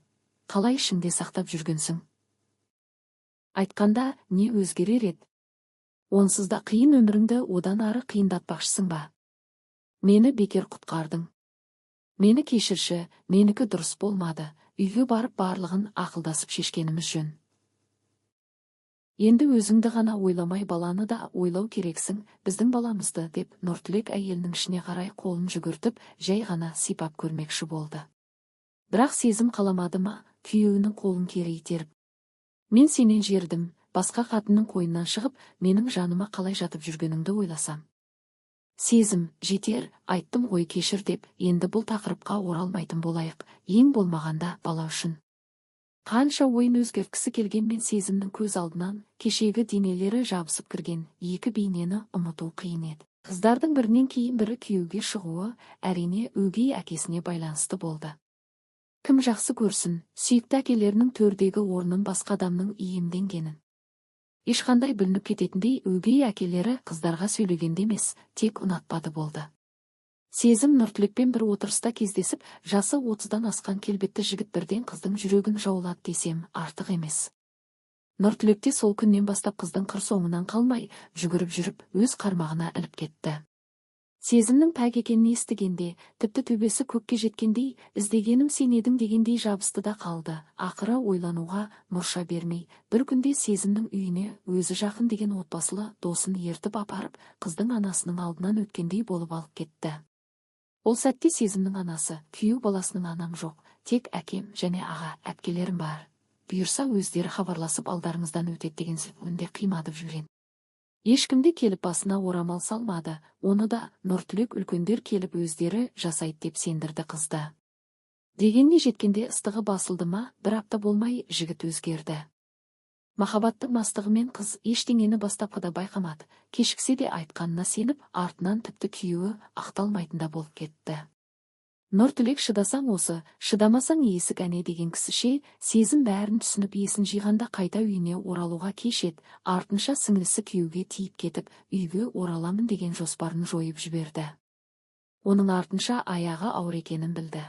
Қалай ішіңде сақтап жүргенсің? Айтқанда не өзгерер еді? Онсыз да қиын өміріңді одан ары қиындатпақшысың ба? Мені бекер құтқардың. Мені кешірші, менікі дұрыс болмады, үйге барып барлығын ақылдасып шешкеніміз жөн. Енді өзіңді ғана ойламай баланы да ойлау керексің, біздің баламызды, деп Нұртілек әйелінің ішіне қарай қолын жүгіртіп, жай ғана сипап көрмекші болды. Бірақ Сезім қаламады ма, күйеуінің қолын кері итеріп. Мен сенен жердім, басқа қатынның қойнынан шығып, менің жаныма қалай жатып жүргеніңді ойласам. Сезім, жетер, айттым ғой кешір деп, енді бұл тақырыпқа оралмайтын болайық, ең болмағанда бала үшін. Қанша ойын өзгерткісі келгенмен Сезімнің көз алдынан кешегі денелері жабысып кірген екі бейнені ұмыту қиын еді. Қыздардың бірінен кейін бірі күйеуге шығуы, әрине, өгей әкесіне байланысты болды. Кім жақсы көрсін, сүйікті әкелерінің төрдегі орнын басқа адамның иемденгенін. Ешқандай бүлініп кететіндей өгей әкелері қыздарға сөйлегенде емес, тек ұнатпады болды. Сезім Нұртілекпен бір отырыста кездесіп, жасы 30-дан асқан келбетті жігіт бірден қыздың жүрегін жаулады десем, артық емес. Нұртілек те сол күннен бастап қыздың қыр соңынан қалмай, жүгіріп жүріп, өз қармағына іліп кетті. Сезімнің пәк екенін естігенде, тіпті төбесі көкке жеткендей, іздегенім сен едің дегендей жабысты да қалды. Ақыры ойлануға мұрша бермей, бір күнде Сезімнің үйіне өзі жақын деген отбасылы досын ертіп апарып, қыздың анасының алдынан өткендей болып алып кетті. Ол сәтте Сезімнің анасы, күйеу баласының анам жоқ, тек әкем және аға, әпкелерім бар. Бұйырса өздері хабарласып алдарыңыздан өтеді деген сөзінде қимадып жүрген. Ешкімде келіп басына орамал салмады, оны да Нұртілек үлкендер келіп өздері жасайды деп сендірді қызды. Дегеніне жеткенде ыстығы басылды ма, бір апта болмай жігіт өзгерді. Махаббаттың мастығымен қыз ештеңені бастапқыда байқамады, кешіксе де айтқанына сеніп, артынан тіпті күйеуі ақталмайтын да болып кетті. Нұртілек шыдасаң осы, шыдамасаң есік әне деген кісіше, Сезім бәрін түсініп есін жиғанда қайта үйіне оралуға кеш еді, артынша сіңлісі күйеуге тиіп кетіп, үйге ораламын деген жоспарын жойып жіберді. Оның артынша аяғы ауыр екенін білді.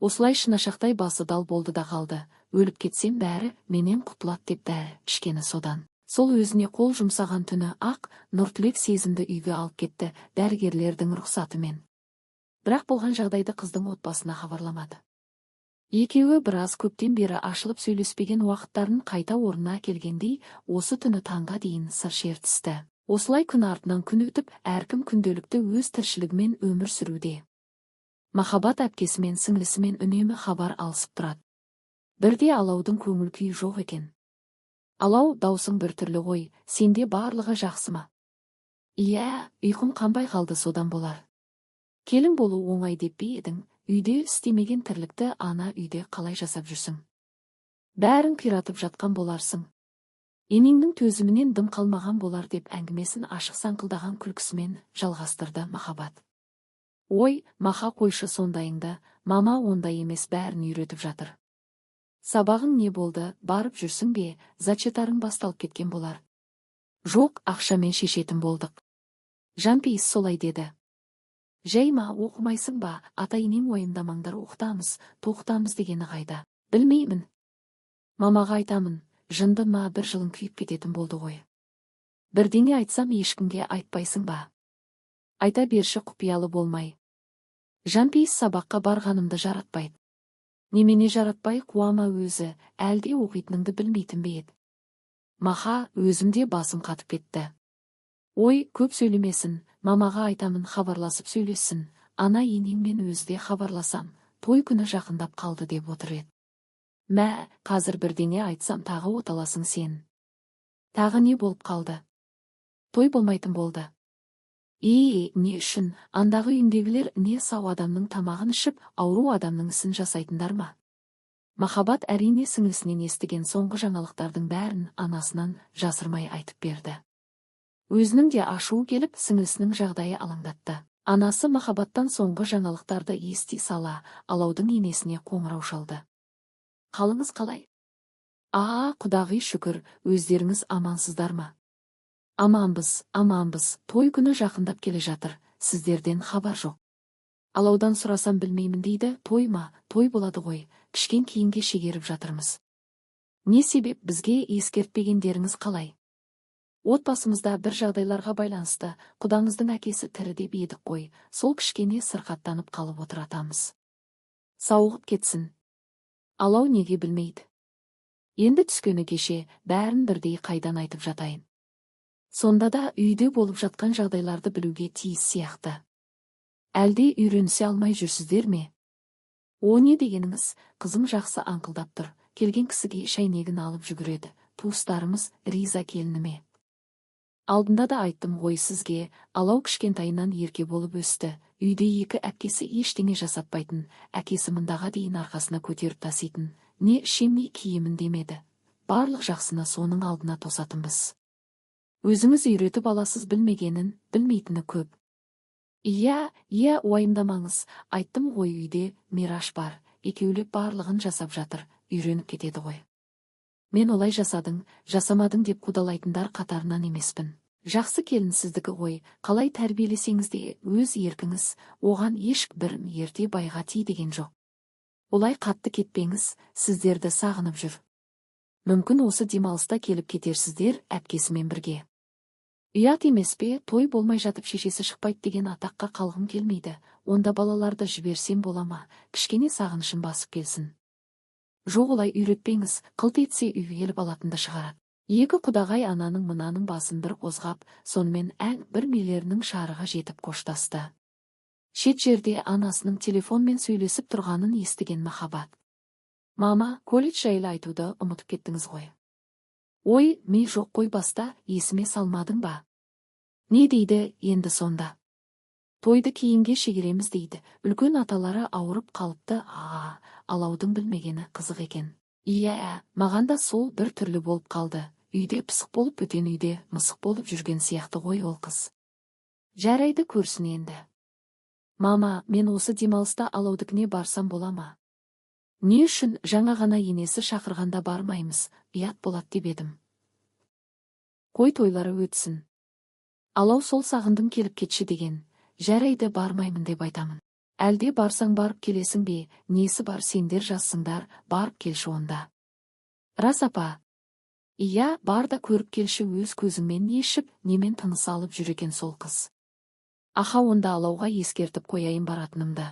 Осылай шынашақтай басы дал болды да қалды, өліп кетсем бәрі менен құтылады деп дәрі ішкені содан. Сол өзіне қол жұмсаған түні ақ Нұртілек Сезімді үйге алып кетті, дәрігерлердің рұқсатымен. Бірақ болған жағдайды қыздың отбасына хабарламады. Екеуі біраз көптен бері ашылып сөйлеспеген уақыттарын қайта орнына келгендей, осы түні таңға дейін сыр шертісті. Осылай күн артынан күн өтіп, әркім күнделікті өз тіршілігімен өмір сүруде. Махаббат әпкесімен, сіңлісімен үнемі хабар алысып тұрады. Бірде Алаудың көңіл күйі жоқ екен. Алау, даусың біртүрлі ғой, сенде барлығы жақсы ма? Иә, ұйқым қанбай қалды содан болар. Келін болу оңай деп пе едің, үйде істемеген тірлікті ана үйде қалай жасап жүрсің? Бәрін қиратып жатқан боларсың. Енеңнің төзімінен дым қалмаған болар деп әңгімесін ашық саңқылдаған күлкісімен жалғастырды Махаббат. Ой, Маха, қойшы сондайыңды, мама ондай емес, бәрін үйретіп жатыр. Сабағың не болды, барып жүрсің бе, зачеттарың басталып кеткен болар. Жоқ, ақшамен шешетін болдық. Жанпейіс солай деді. Жай ма, оқымайсың ба, ата-енең уайымдамаңдар, оқытамыз, тоқытамыз дегені қайда? Білмеймін. Мамаға айтамын, жынды ма, бір жылың күйіп кететін болды ғой. Бірдеңе айтсам ешкімге айтпайсың ба? Айта берші, құпиялы болмай. Жанпейіс сабаққа барғанымды жаратпайды. Немене жаратпай қуама өзі, әлде оқитыныңды білмейтін бе еді? Маха, өзім де басым қатып кетті. Ой, көп сөйлемесін, мамаға айтамын хабарласып сөйлессін, ана енеңмен өзі де хабарласам, той күні жақындап қалды деп отыр еді. Мә, қазір бірдеңе айтсам тағы оталасың сен. Тағы не болып қалды? Той болмайтын болды. Е, не үшін, андағы үйіндегілер не сау адамның тамағын ішіп, ауру адамның ісін жасайтындар ма? Махаббат әрине сіңлісінен естіген соңғы жаңалықтардың бәрін анасынан жасырмай айтып берді. Өзінің де ашуы келіп, сіңлісінің жағдайы алаңдатты. Анасы Махаббаттан соңғы жаңалықтарды ести сала, Алаудың енесіне қоңырау шалды. Қалыңыз қалай? Аа, құдағи, шүкір, өздеріңіз амансыздар ма? Аманбыз, аманбыз, той күні жақындап келе жатыр, сіздерден хабар жоқ. Алаудан сұрасам білмеймін дейді, той ма, той болады ғой, кішкен кейінге шегеріп жатырмыз. Не себеп бізге ескертпегендеріңіз қалай? Отбасымызда бір жағдайларға байланысты, құдаңыздың әкесі тірі деп едік қой, сол кішкене сырқаттанып қалып отыр атамыз. Сауығып кетсін. Алау неге білмейді? Енді түскені кеше, бәрін бірдей қайдан айтып жатайын. Сонда да үйде болып жатқан жағдайларды білуге тиіс сияқты. Әлде үйренісе алмай жүрсіздер ме? О не дегеніңіз, қызым жақсы аңқылдап тұр, келген кісіге шәйнегін алып жүгіреді, туыстарымыз риза келініме. Алдында да айттым ғой сізге, Алау кішкентайынан ерке болып өсті, үйде екі әпкесі ештеңе жасатпайтын, әкесі мындаға дейін арқасына көтеріп таситын, не ішем, не киемін демеді. Барлық жақсыны соның алдына тосатынбыз. Өзіңіз үйретіп аласыз, білмегенін, білмейтіні көп. Иә, иә, уайымдамаңыз, айттым ғой, үйде Мираш бар, екеулеп барлығын жасап жатыр, үйреніп кетеді ғой. Мен олай жасадың, жасамадың деп қудалайтындар қатарынан емеспін. Жақсы келін сіздікі ғой, қалай тәрбиелесеңіз де өз еркіңіз, оған ешбір ерте байға ти деген жоқ. Олай қатты кетпеңіз, сіздерді сағынып жүр. Мүмкін, осы демалыста келіп кетерсіздер әпкесімен бірге. Ұят емес пе, той болмай жатып шешесі шықпайды деген атаққа қалғым келмейді. Онда балаларды жіберсем бола ма, кішкене сағынышын басып келсін. Жоқ, олай үйретпеңіз, қылт етсе үйге келіп алатынды шығарады. Екі құдағай ананың мынаның басын бір қозғап, сонымен әңгімелерінің шарығы жетіп қоштасты. Шет жерде анасының телефонмен сөйлесіп тұрғанын естіген Махаббат: «Мама, колледж жайлы айтуды ұмытып кеттіңіз ғой». «Ой, ми жоқ қой баста, есіме салмадың ба?» «Не дейді енді сонда?» «Тойды кейінге шегереміз дейді, үлкен аталары ауырып қалыпты». А, Алаудың білмегені қызық екен. Иә, маған да сол бір түрлі болып қалды. Үйде пысық болып, бөтен үйде мысық болып жүрген сияқты ғой ол қыз. Жарайды, көрсін енді. Мама, мен осы демалыста Алаудікіне барсам бола ма? Не үшін? Жаңа ғана енесі шақырғанда бармаймыз, ұят болады деп едім. Қой, тойлары өтсін. Алау сол сағындым, келіп кетші деген. Жарайды, бармаймын деп айтамын. Әлде барсаң барып келесің бе? Несі бар, сендер жассыңдар, барып келші онда. Рас, апа? Иә, бар да көріп келші өз көзіңмен, не ішіп, немен тыныс алып жүр екен сол қыз. Аха, онда Алауға ескертіп қояйын баратынымды.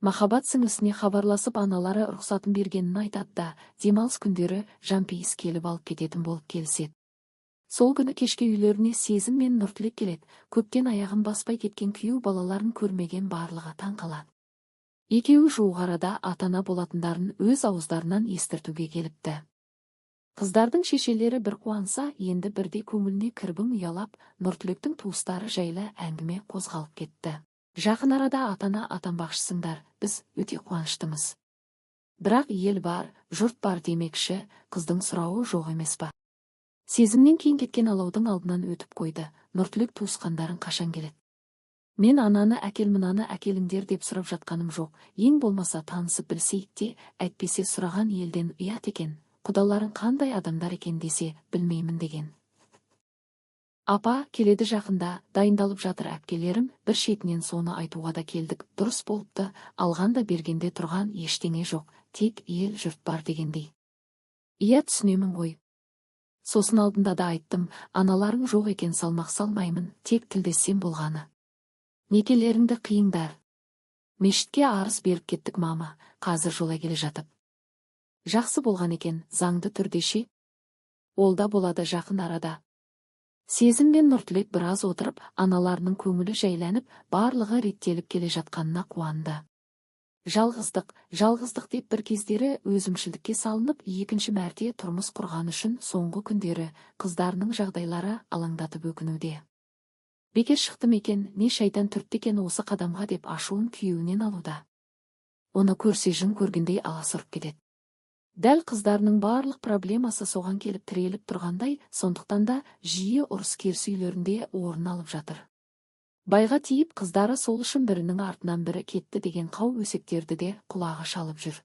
Махаббат сіңлісіне хабарласып, аналары рұқсатын бергенін айтады да, демалыс күндері Жампейіс келіп алып кететін болып келіседі. Сол күні кешке үйлеріне Сезім мен Нұртілек келеді. Көптен аяғын баспай кеткен күйеу балаларын көрмеген барлығы таң қалады. Екеуі жуық арада ата-ана болатындарын өз ауыздарынан естіртуге келіпті. Қыздардың шешелері бір қуанса, енді бірде көңіліне кірбің ұялап, Нұртілектің туыстары жайлы әңгіме қозғалып кетті. Жақын арада ата-ана атанбақшысыңдар, біз өте қуаныштымыз. Бірақ ел бар, жұрт бар демекші, қыздың сұрауы жоқ емес па? Сезімнен кейін кеткен Алаудың алдынан өтіп қойды. Нұртілек туысқандарың қашан келеді? Мен ананы әкел, мынаны әкеліңдер деп сұрап жатқаным жоқ. Ең болмаса танысып білсейік те, әйтпесе сұраған елден ұят екен. Құдаларың қандай адамдар екен десе, білмеймін деген. Апа, келеді жақында, дайындалып жатыр әпкелерім, бір шетінен соны айтуға да келдік, дұрыс болыпты, алғанда бергенде тұрған ештеңе жоқ, тек ел жұрт бар дегендей. Иә, түсінемін ғой. Сосын алдында да айттым, аналарың жоқ екен, салмақ салмаймын, тек тілдессем болғаны. Некелеріңді қиыңдар. Мешітке арыз беріп кеттік, мама, қазір жолай келе жатып. Жақсы болған екен, заңды түрде ше? Ол да болады жақын арада. Сезім мен Нұртілек біраз отырып, аналарының көңілі жайланып, барлығы реттеліп келе жатқанына қуанды. Жалғыздық, жалғыздық деп бір кездері өзімшілдікке салынып, екінші мәрте тұрмыс құрған үшін соңғы күндері қыздарының жағдайлары алаңдатып өкінуде. Бекер шықтым екен, не шайтан түртті екен осы қадамға деп ашуын күйеуінен алуда. Оны көрсе, жын көргендей аласұрып кетеді. Дәл қыздарының барлық проблемасы соған келіп тіреліп тұрғандай, сондықтан да жиі ұрыс-керіс үйлерінде орын алып жатыр. Байға тиіп, қыздары сол үшін бірінің артынан бірі кетті деген қау өсектерді де құлағы шалып жүр.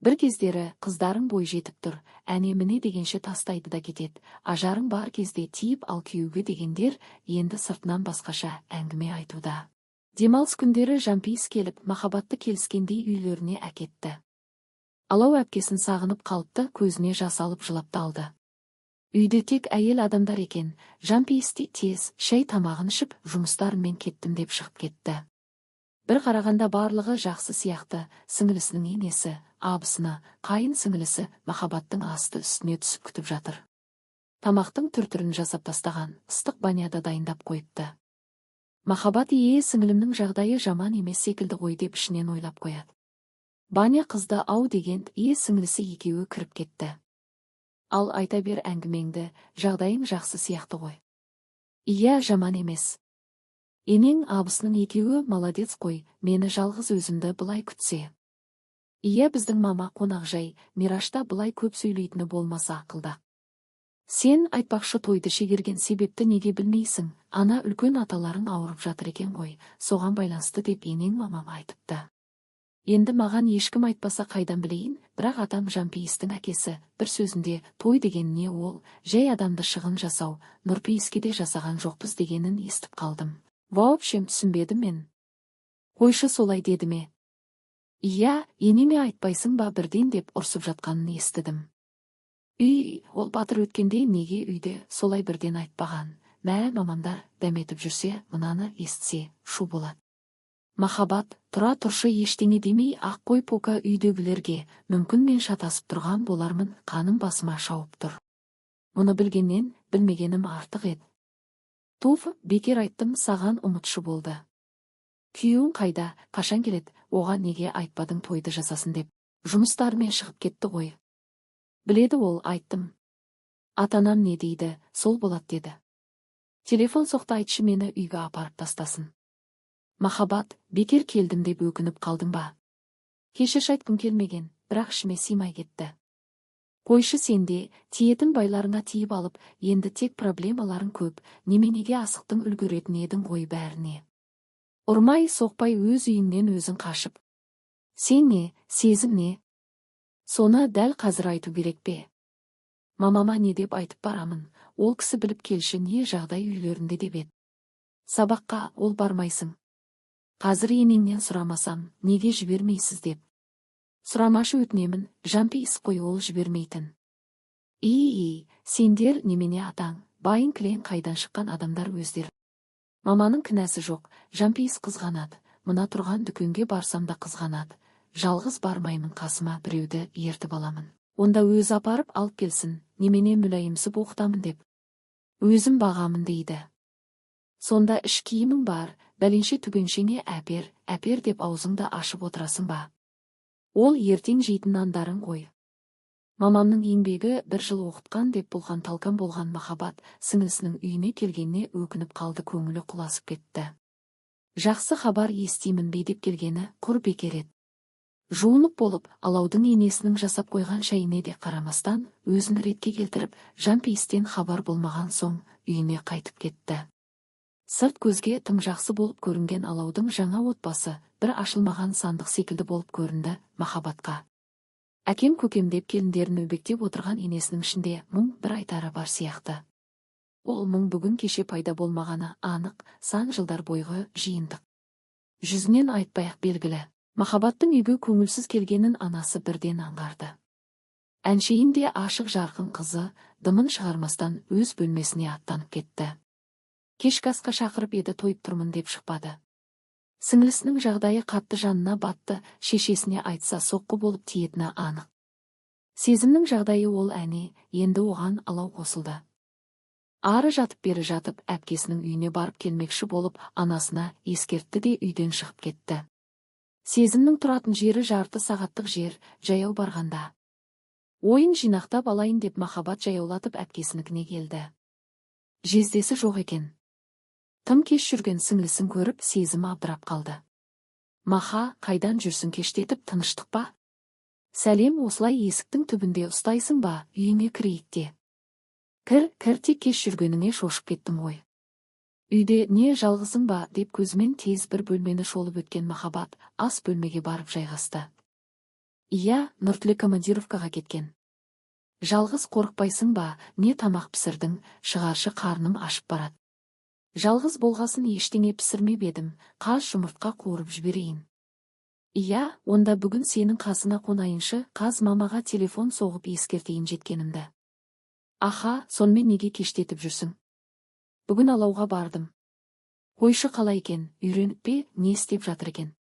Бір кездері қыздарың бой жетіп тұр, әне-міне дегенше тастайды да кетеді, ажарың бар кезде тиіп ал күйеуге дегендер енді сыртынан басқаша әңгіме айтуда. Демалыс күндері Жампейіс келіп, Махаббатты келіскендей үйлеріне әкетті. Алау әпкесін сағынып қалыпты, көзіне жас алып жылап та алды. Үйде тек әйел адамдар екен, Жампейіс те тез шай тамағын ішіп, жұмыстарыммен кеттім деп шығып кетті. Бір қарағанда барлығы жақсы сияқты, сіңілісінің енесі, абысыны, қайын сіңілісі Махаббаттың асты үстіне түсіп күтіп жатыр. Тамақтың түр-түрін жасап тастаған, ыстық баняда дайындап қойыпты. Махаббат ие, сіңілімнің жағдайы жаман емес секілді ғой деп ішінен ойлап қояды. Баня қызды ау деген ие сіңілісі екеуі кіріп кетті. Ал, айта бер әңгімеңді, жағдайың жақсы сияқты ғой. Иә, жаман емес. Енең, абысының екеуі молодец қой, мені жалғыз өзімді былай күтсе. Иә, біздің мама қонақжай, Мирашта былай көп сөйлейтіні болмаса ақылды. Сен айтпақшы, тойды шегерген себепті неге білмейсің? Ана үлкен аталарың ауырып жатыр екен ғой, соған байланысты деп енең мамама айтыпты. Енді маған ешкім айтпаса қайдан білейін, бірақ атам Жампейістің әкесі бір сөзінде той деген не ол, жай адамды шығын жасау, Нұрпейіске де жасаған жоқпыз дегенін естіп қалдым. В общем, түсінбедім мен. Қойшы, солай деді ме? Иә, енеме айтпайсың ба бірден деп ұрсып жатқанын естідім. Үй, ол батыр өткенде неге үйде солай бірден айтпаған? Мә, мамамдар дәметіп жүрсе, мынаны естісе, шу болады. Махаббат, тұра тұршы, ештеңе демей ақ қой пока үйдегілерге, мүмкін мен шатасып тұрған болармын, қаным басыма шауып тұр. Мұны білгеннен білмегенім артық еді. Туф, бекер айттым саған, ұмытшы болды. Күйеуің қайда, қашан келеді, оған неге айтпадың тойды жасасын деп? Жұмыстарымен шығып кетті ғой. Біледі ол, айттым. Ата-анам не дейді, сол болады деді. Телефон соқты, айтшы, мені үйге апарып тастасын. Махаббат, бекер келдім деп өкініп қалдың ба? Кешірші, айтқым келмеген, бірақ ішіме сыймай кетті. Қойшы сенде, тиетін байларыңа тиіп алып, енді тек проблемаларың көп, неменеге асықтың, үлгеретін едің ғой бәріне. Ұрмай, соқпай өз үйіңнен өзің қашып. Сен не, Сезім не? Соны дәл қазір айту керек пе? Мамама не деп айтып барамын, ол кісі біліп келші, не жағдай үйлерінде деп еді. Сабаққа ол бармайсың. Қазір енеңнен сұрамасам, неге жібермейсіз деп. Сұрамашы, өтінемін, Жампейіс қой ол жібермейтін. И, сендер немене атаң, байың кілең қайдан шыққан адамдар өздері. Маманың кінәсі жоқ, Жампейіс қызғанады, мына тұрған дүкенге барсам да қызғанады. Жалғыз бармаймын, қасыма біреуді ертіп аламын. Онда өзі апарып алып келсін, немене мүләйімсіп оқытамын деп. Өзім бағамын дейді. Сонда іш киімің бар, бәленше түгеншеңе әпер, әпер деп аузыңды ашып отырасың ба? Ол ертең жейтін нандарың ғой. Мамамның еңбегі, бір жыл оқытқан деп бұлқан талқан болған Махаббат сіңілісінің үйіне келгеніне өкініп қалды, көңілі құласып кетті. Жақсы хабар естимін бе деп келгені құр бекер еді. Жуынып болып, Алаудың енесінің жасап қойған шайына де қарамастан, өзін ретке келтіріп, Жампейістен хабар болмаған соң үйіне қайтып кетті. Сырт көзге тым жақсы болып көрінген Алаудың жаңа отбасы бір ашылмаған сандық секілді болып көрінді Махаббатқа. Әкем көкем деп келіндерін өбектеп отырған енесінің ішінде мұң бір айтары бар сияқты. Ол мұң бүгін кеше пайда болмағаны анық, сан жылдар бойғы жиынтық. Жүзінен айтпай-ақ белгілі. Махаббаттың үйге көңілсіз келгенін анасы бірден аңғарды. Әншейінде ашық жарқын қызы дымын шығармастан өз бөлмесіне аттанып кетті. Кешкі асқа шақырып еді, тойып тұрмын деп шықпады. Сіңлісінің жағдайы қатты жанына батты, шешесіне айтса соққы болып тиетіні анық. Сезімнің жағдайы ол әне, енді оған Алау қосылды. Ары жатып, бері жатып, әпкесінің үйіне барып келмекші болып, анасына ескертті де үйден шығып кетті. Сезімнің тұратын жері жарты сағаттық жер, жаяу барғанда. Ойын жинақтап алайын деп Махаббат жаяулатып әпкесінікіне келді. Жездесі жоқ екен. Тым кеш жүрген сіңлісін көріп, Сезім абдырап қалды. Маха, қайдан жүрсің кештетіп, тыныштық па? Сәлем осылай есіктің түбінде ұстайсың ба, үйіңе кірейік те. Кір, кір, тек кеш жүргеніңе шошып кеттім ғой. Үйде не жалғызың ба, деп көзімен тез бір бөлмені шолып өткен Махаббат ас бөлмеге барып жайғасты. Иә, Нұртілек командировкаға кеткен. Жалғыз қорықпайсың ба, не тамақ пісірдің, шығаршы, қарным ашып барады. Жалғыз болғасын ештеңе пісірмеп едім, қаз жұмыртқа қуырып жіберейін. Иә, онда бүгін сенің қасына қонайыншы, қаз мамаға телефон соғып ескертейін жеткенімді. Аха, сонымен неге кештетіп жүрсің? Бүгін Алауға бардым. Қойшы, қалай екен, үйреніп пе, не істеп жатыр екен?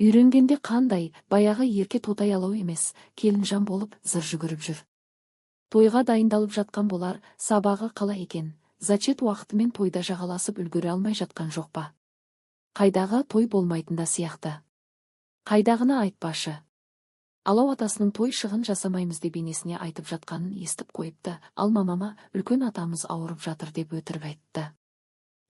Үйренгенде қандай, баяғы ерке тотай Алау емес, келінжан болып зыр жүгіріп жүр. Тойға дайындалып жатқан болар, сабағы қалай екен, зачет уақытымен тойда жағаласып үлгере алмай жатқан жоқ па? Қайдағы той, болмайтын да сияқты. Қайдағыны айтпашы. Алау атасының той шығын жасамаймыз деп енесіне айтып жатқанын естіп қойыпты, ал мамама үлкен атамыз ауырып жатыр деп өтірік айтты.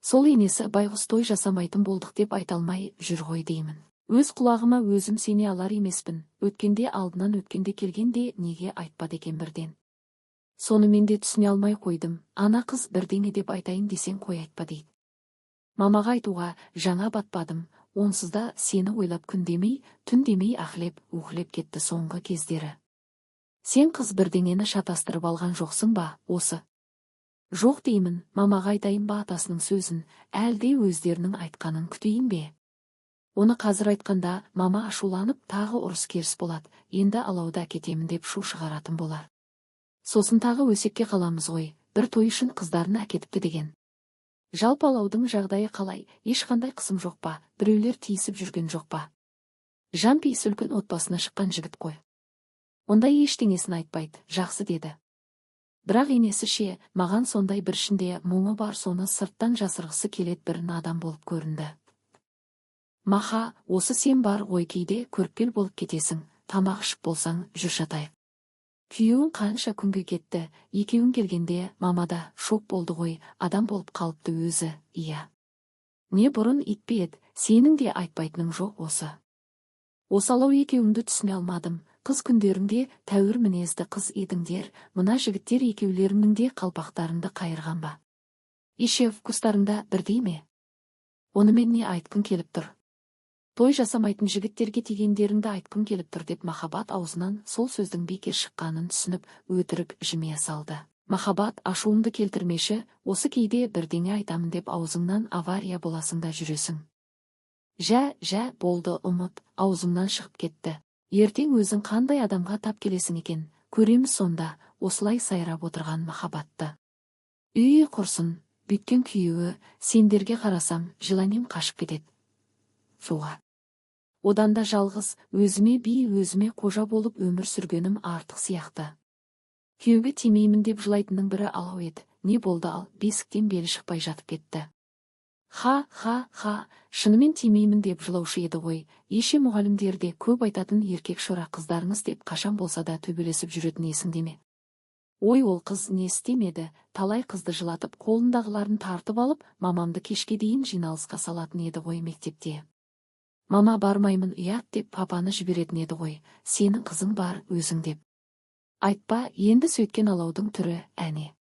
Сол енесі байғұс той жасамайтын болдық деп айта алмай жүр ғой деймін. Өз құлағыма өзім сене алар емеспін, өткенде алдынан өткенде келгенде неге айтпады екен бірден. Соны мен де түсіне алмай қойдым, ана қыз бірдеңе деп айтайын десең қой айтпа дейді. Мамаға айтуға жаңа батпадым, онсыз да сені ойлап күн демей, түн демей ахлеп, ухлеп кетті соңғы кездері. Сен қыз бірдеңені шатастырып алған жоқсың ба, осы? Жоқ деймін, мамаға айтайын ба атасының сөзін, әлде өздерінің айтқанын күтейін бе? Оны қазір айтқанда мама ашуланып тағы ұрыс-керіс болады, енді Алауды әкетемін деп шу шығаратын болар. Сосын тағы өсекке қаламыз ғой, бір той үшін қыздарын әкетіпті деген. Жалпы Алаудың жағдайы қалай, ешқандай қысым жоқ па, біреулер тиісіп жүрген жоқ па? Жампейіс үлкен отбасына шыққан жігіт қой. Ондай ештеңесін айтпайды, жақсы деді. Бірақ енесі ше, маған сондай бір ішінде мұңы бар, соны сырттан жасырғысы келет бір надан болып көрінді. Маха, осы сен бар ғой кейде көріпкел болып кетесің, тамақ ішіп болсаң жүр жатайық. Күйеуің қанша күнге кетті, екеуің келгенде мамада шок болды ғой, адам болып қалыпты өзі, иә. Не бұрын итпе еді, сенің де айтпайтының жоқ осы. Осы Алау екеуіңді түсіне алмадым, қыз күндеріңде тәуір мінезді қыз едіңдер, мына жігіттер екеулеріңнің де қалпақтарыңды қайырған ба? Еше вкустарыңда бірдей ме? Онымен не айтқың келіп тұр? Той жасамайтын жігіттерге тигендеріңді айтқым келіп тұр деп Махаббат аузынан сол сөздің бекер шыққанын түсініп, өтірік жымия салды. Махаббат, ашуымды келтірмеші, осы кейде бірдеңе айтамын деп аузыңнан авария боласың да жүресің. Жә, жә, болды, ұмыт, аузымнан шығып кетті. Ертең өзің қандай адамға тап келесің екен, көреміз сонда, осылай сайрап отырған Махаббатты. Үй құрсын, бүйткен күйеуі, сендерге қарасам, желанием қашып кетеді. Суға. Одан да жалғыз, өзіме би, өзіме қожа болып өмір сүргенім артық сияқты. Күйеуге тимеймін деп жылайтынның бірі Алау еді. Не болды ал, бесіктен белі шықпай жатып кетті. Ха, ха, ха, шынымен тимеймін деп жылаушы еді ғой. Еше мұғалімдер де көп айтатын еркек шора қыздарыңыз деп қашан болса да төбелесіп жүретін есіңде ме? Ой, ол қыз не істемеді, талай қызды жылатып, қолындағыларын тартып алып, мамамды кешке дейін жиналысқа салатын еді ғой мектепте. Мама бармаймын ұят деп папаны жіберетін еді ғой, сенің қызың бар өзің деп. Айтпа, енді сөйткен Алаудың түрі әне.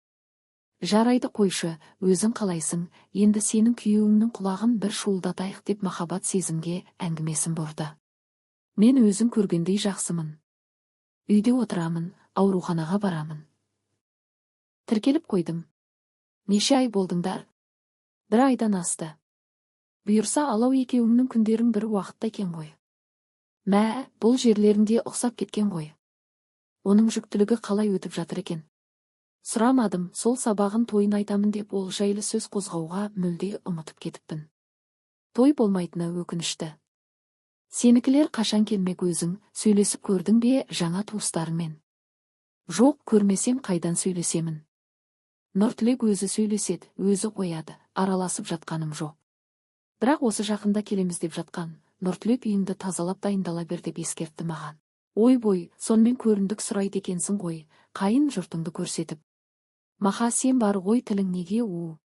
Жарайды қойшы, өзің қалайсың, енді сенің күйеуіңнің құлағын бір шуылдатайық деп Махаббат сезімге әңгімесін бұрды. Мен өзім көргендей жақсымын. Үйде отырамын, ауруханаға барамын. Тіркеліп қойдым. Неше ай болдыңдар? 1 айдан асты. Бұйырса Алау екеуіңнің күндерің бір уақытта екен ғой. Мә, бұл жерлерінде ұқсап кеткен ғой. Оның жүктілігі қалай өтіп жатыр екен? Сұрамадым, сол сабағын тойын айтамын деп ол жайлы сөз қозғауға мүлде ұмытып кетіппін. Той болмайтыны өкінішті. Сенікілер қашан келмек өзің, сөйлесіп көрдің бе жаңа туыстарыңмен? Жоқ, көрмесем қайдан сөйлесемін? Нұртілек өзі сөйлеседі, өзі қояды, араласып жатқаным жоқ. Бірақ осы жақында келеміз деп жатқан, Нұртілек үйіңді тазалап дайындала бер деп ескертті маған. Ой бой, сонымен көріндік сұрайды екенсің ғой, қайын жұртыңды көрсетіп. Маха, сен бар ғой, тілің неге у?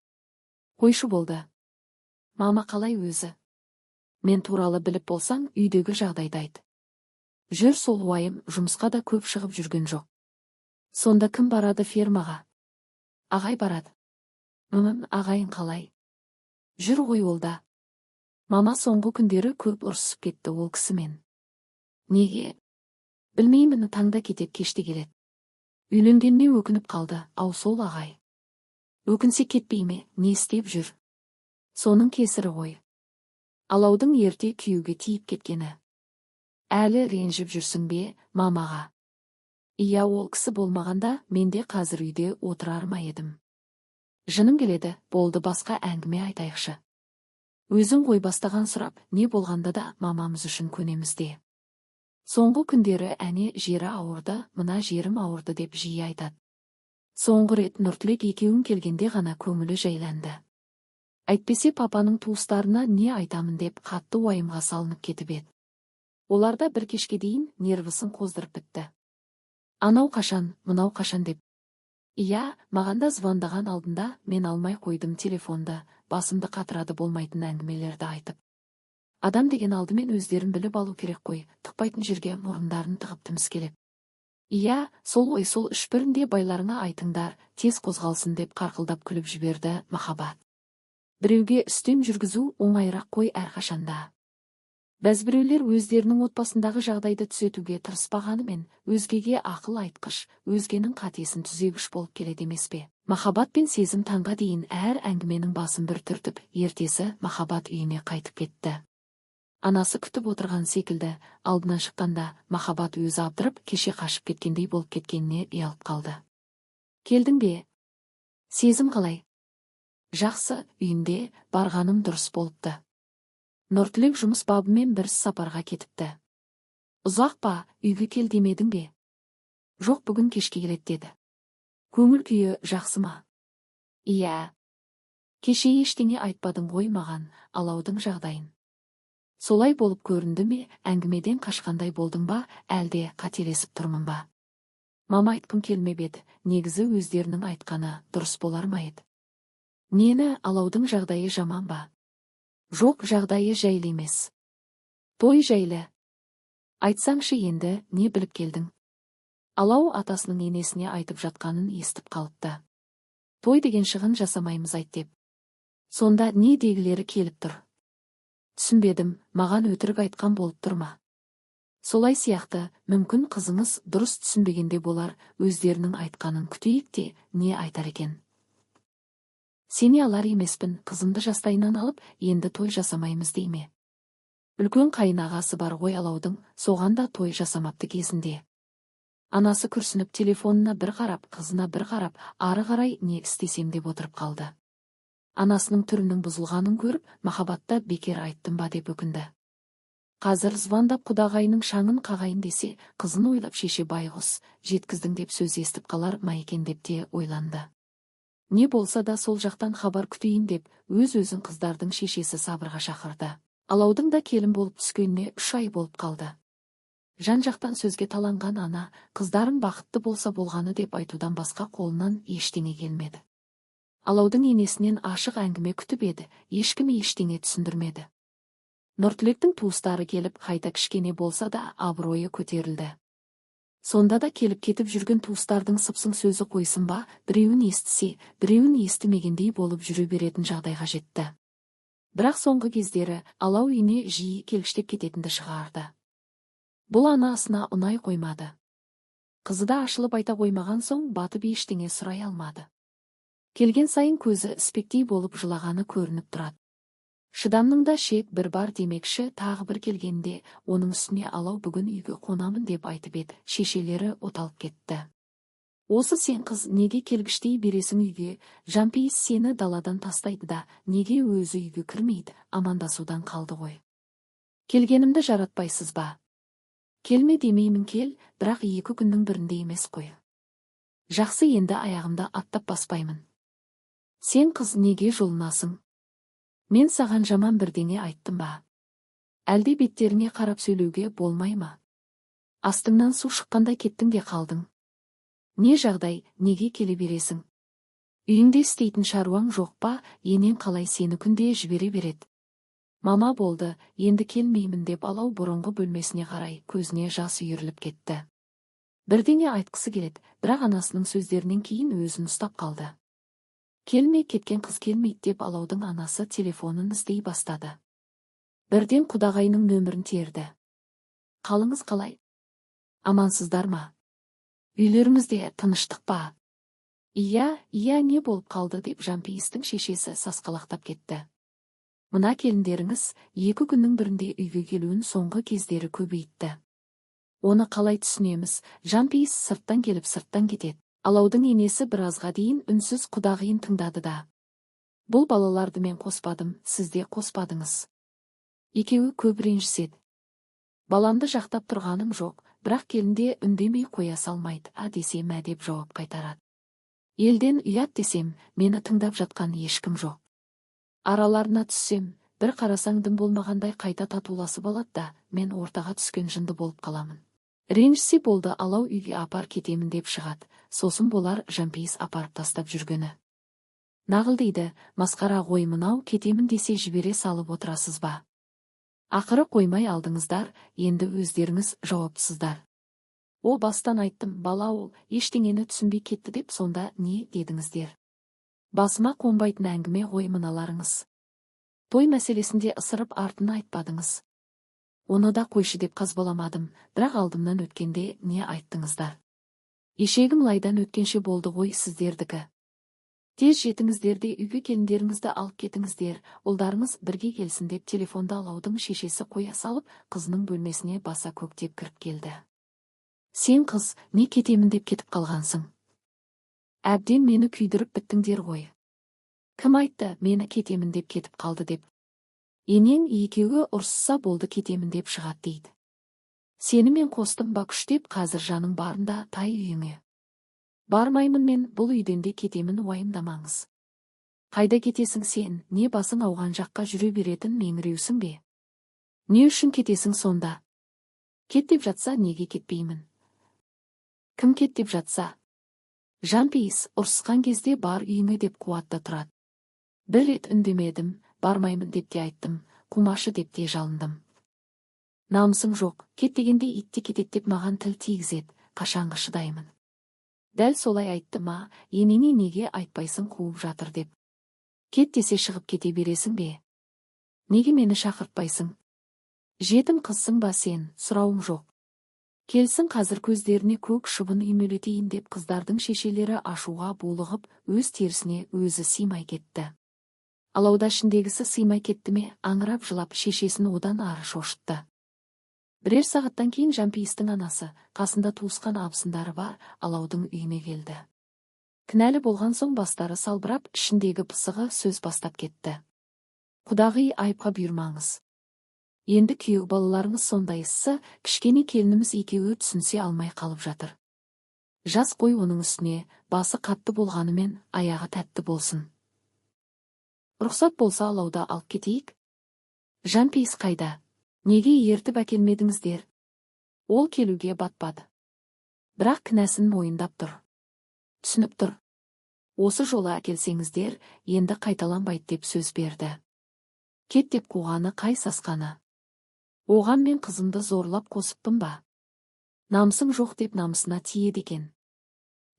Қойшы болды. Мама қалай өзі? Мен туралы біліп болсаң, үйдегі жағдайды айт. Жүр сол уайым, жұмысқа да көп шығып жүрген жоқ. Сонда кім барады фермаға? Ағай барады. Ағайын қалай? Жүр ғой ол да. Мама соңғы күндері көп ұрсысып кетті ол кісімен. Неге? Білмеймін, таңда кетеді, кеште келеді. Үйленгеніне өкініп қалды, ау сол ағай. Өкінсе кетпей ме, не істеп жүр? Соның кесірі ғой. Алаудың ерте күйеуге тиіп кеткені. Әлі ренжіп жүрсің бе, мамаға? Иә, ол кісі болмағанда, мен де қазір үйде отырар ма едім. Жыным келеді, болды, басқа әңгіме айтайықшы. Өзің ғой бастаған сұрап, не болғанда да мамамыз үшін көнеміз де. Соңғы күндері әне жері ауырды, мына жерім ауырды деп жиі айтады. Соңғы рет Нұртілек екеуің келгенде ғана көңілі жайланды. Әйтпесе папаның туыстарына не айтамын деп қатты уайымға салынып кетіп еді. Олар да бір кешке дейін нервысын қоздырып бітті. Анау қашан, мынау қашан деп. Иә, маған да звондаған алдында мен алмай қойдым телефонды, басымды қатырады болмайтын әңгімелерді айтып. Адам деген алдымен өздерін біліп алу керек қой, тықпайтын жерге мұрындарын тығып тіміскелеп. Иә, сол ой, сол үш бірінде байларыңа айтыңдар, тез қозғалсын деп қарқылдап күліп жіберді Махаббат. Біреуге үстем жүргізу оңайырақ қой әрқашанда. Бәзбіреулер өздерінің отбасындағы жағдайды түзетуге тырыспағанымен, өзгеге ақыл айтқыш, өзгенің қатесін түзегіш болып келеді емес пе? Махаббат пен Сезім таңға дейін әр әңгіменің басын бір түртіп, ертесі Махаббат үйіне қайтып кетті. Анасы күтіп отырған секілді, алдынан шыққанда Махаббат өзі абдырып, кеше қашып кеткендей болып кеткеніне ұялып қалды. Келдің бе? Сезім қалай? Жақсы, үйінде, барғаным дұрыс болыпты. Нұртілек жұмыс бабымен бір сапарға кетіпті. Ұзақ па, үйге кел демедің бе? Жоқ, бүгін кешке келеді деді. Көңіл күйі жақсы ма? Иә. Кеше ештеңе айтпадың ғой маған, Алаудың жағдайын. Солай болып көрінді ме, әңгімеден қашқандай болдың ба, әлде қателесіп тұрмын ба? Мама, айтқым келмеп еді, негізі өздерінің айтқаны дұрыс болар ма еді? Нені, Алаудың жағдайы жаман ба? Жоқ, жағдайы жайлы емес. Той жайлы. Айтсаңшы енді, не біліп келдің? Алау атасының енесіне айтып жатқанын естіп қалыпты. Той деген шығын жасамаймыз айт деп. Сонда не дегілері келіп тұр? Түсінбедім, маған өтірік айтқан болып тұр ма? Солай сияқты, мүмкін қызыңыз дұрыс түсінбегенде болар, өздерінің айтқанын күтейік те, не айтар екен. Сене алар емеспін, қызымды жастайынан алып, енді той жасамаймыз дей ме? Үлкен қайын ағасы бар ғой Алаудың, соған да той жасамапты кезінде. Анасы күрсініп телефонына бір қарап, қызына бір қарап, ары қарай не істесем деп отырып қалды. Анасының түрінің бұзылғанын көріп, Махаббатта бекер айттым ба деп өкінді. Қазір звондап құдағайының шаңын қағайын десе, қызын ойлап шеше байғұс, жеткіздің деп сөз естіп қалар ма екен деп те ойланды. Не болса да сол жақтан хабар күтейін деп, өз-өзін қыздардың шешесі сабырға шақырды. Алаудың да келін болып түскеніне 3 ай болып қалды. Жан-жақтан сөзге таланған ана, қыздарым бақытты болса болғаны деп айтудан басқа қолынан ештеңе келмеді. Алаудың енесінен ашық әңгіме күтіп еді, ешкім ештеңе түсіндірмеді. Нұртілектің туыстары келіп, қайта кішкене болса да абыройы көтерілді. Сонда да келіп кетіп жүрген туыстардың сыпсың сөзі қойсын ба, біреуін естісе, біреуін естімегендей болып жүре беретін жағдайға жетті. Бірақ соңғы кездері Алау үйіне жиі келгіштеп кететінді шығарды. Бұл анасына ұнай қоймады. Қызы да ашылып айта қоймаған соң батып ештеңе сұрай алмады. Келген сайын көзі іспектей болып жылағаны көрініп тұрады. Шыдамның да шек бір бар демекші, тағы бір келгенде, оның үстіне Алау бүгін үйге қонамын деп айтып еді, шешелері оталып кетті. Осы сен қыз неге келгіштей бересің үйге, Жампейіс сені даладан тастайды да, неге өзі үйге кірмейді, амандасудан қалды ғой. Келгенімді жаратпайсыз ба? Келме демеймін кел, бірақ 2 күннің бірінде емес қой. Жақсы, енді аяғымды аттап баспаймын. Сен қыз неге жұлынасың? Мен саған жаман бірдеңе айттым ба? Әлде беттеріңе қарап сөйлеуге болмай ма? Астыңнан су шыққандай кеттің де қалдың. Не жағдай, неге келе бересің? Үйіңде істейтін шаруаң жоқ па, енең қалай сені күнде жібере береді? Мама болды, енді келмеймін деп Алау бұрынғы бөлмесіне қарай көзіне жас үйіріліп кетті. Бірдеңе айтқысы келеді, бірақ анасының сөздерінен кейін өзін ұстап қалды. Келмей кеткен қыз келмейді деп Алаудың анасы телефонын іздей бастады. Бірден құдағайының нөмірін терді. Қалыңыз қалай? Амансыздар ма? Үйлеріңізде тыныштық па? Иә, иә, не болып қалды деп Жампейістің шешесі сасқалақтап кетті. Мына келіндеріңіз 2 күннің бірінде үйге келуін соңғы кездері көбейтті. Оны қалай түсінеміз? Жампейіс сырттан келіп сырттан кетеді. Алаудың енесі біразға дейін үнсіз құдағиын тыңдады да. Бұл балаларды мен қоспадым, сіз де қоспадыңыз. Екеуі көп ренжіседі. Баламды жақтап тұрғаным жоқ, бірақ келінде үндемей қоя салмайды, а десе мә деп жауап қайтарады. Елден ұят десем, мені тыңдап жатқан ешкім жоқ. Араларына түссем, бір қарасаң дым болмағандай қайта татуласып алады да, мен ортаға түскен жынды болып қаламын. Ренжісе болды, Алау үйге апар кетемін деп шығады, сосын болар Жампейіс апарып тастап жүргені. Нағыл дейді, масқара ғой мынау, кетемін десе жібере салып отырасыз ба? Ақыры қоймай алдыңыздар, енді өздеріңіз жауаптысыздар. О бастан айттым, бала ол, ештеңені түсінбей кетті деп, сонда не дедіңіздер? Басыма қонбайтын әңгіме ғой мыналарыңыз. Той мәселесінде ысырып артын айтпадыңыз. Оны да қойшы деп қазбаламадым, бірақ алдымнан өткенде не айттыңыздар? Ешегім лайдан өткенше болды ғой сіздердікі. Тез жетіңіздер де үйге келіндеріңізді алып кетіңіздер, ұлдарыңыз бірге келсін деп телефонды Алаудың шешесі қоя салып, қызының бөлмесіне баса көктеп кіріп келді. Сен қыз, не кетемін деп кетіп қалғансың? Әбден мені күйдіріп біттіңдер ғой. Кім айтты, мені кетемін деп кетіп қалды деп? Енең екеуі ұрысса болды, кетемін деп шығады дейді. Сені мен қостым ба күштеп, қазір жаның барында тай үйіңе. Бармаймын мен, бұл үйден де кетемін, уайымдамаңыз. Қайда кетесің сен, не басың ауған жаққа жүре беретін меңіреусің бе? Не үшін кетесің сонда? Кет деп жатса, неге кетпеймін? Кім кет деп жатса? Жанпейіс, ұрысқан кезде бар үйіңе деп қуатта тұрады. Бір рет үндемедім, бармаймын деп те айттым, қумашы деп те жалындым. Намысың жоқ, кет дегенде ит те кетеді деп маған тіл тигізеді, қашанғы шыдаймын? Дәл солай айтты ма, енеңе неге айтпайсың қуып жатыр деп? Кет десе шығып кете бересің бе? Неге мені шақыртпайсың? Жетім қызсың ба сен, сұрауым жоқ. Келсін қазір көздеріне көк шыбын үймелетейін деп қыздардың шешелері ашуға булығып, өз терісіне өзі сыймай кетті. Алауда ішіндегісі сыймай кетті ме, аңырап жылап шешесін одан ары шошытты. Бірер сағаттан кейін Жанпейістің анасы, қасында туысқан абысындары бар, Алаудың үйіне келді. Кінәлі болған соң бастары салбырап, ішіндегі пысығы сөз бастап кетті. Құдағи, айыпқа бұйырмаңыз. Енді күйеу балаларыңыз сондай ісі, кішкене келініміз екеуі түсінсе алмай қалып жатыр. Жас қой, оның үстіне, басы қатты болғанымен аяғы тәтті болсын. Рұқсат болса Алауда алып кетейік? Жанпейіс қайда? Неге ертіп әкелмедіңіздер? Ол келуге батпады. Бірақ кінәсін мойындап тұр. Түсініп тұр. Осы жолы әкелсеңіздер, енді қайталанбайды деп сөз берді. Кет деп қуғаны қай сасқаны? Оған мен қызымды зорлап қосыппын ба? Намысың жоқ деп намысына тиеді екен.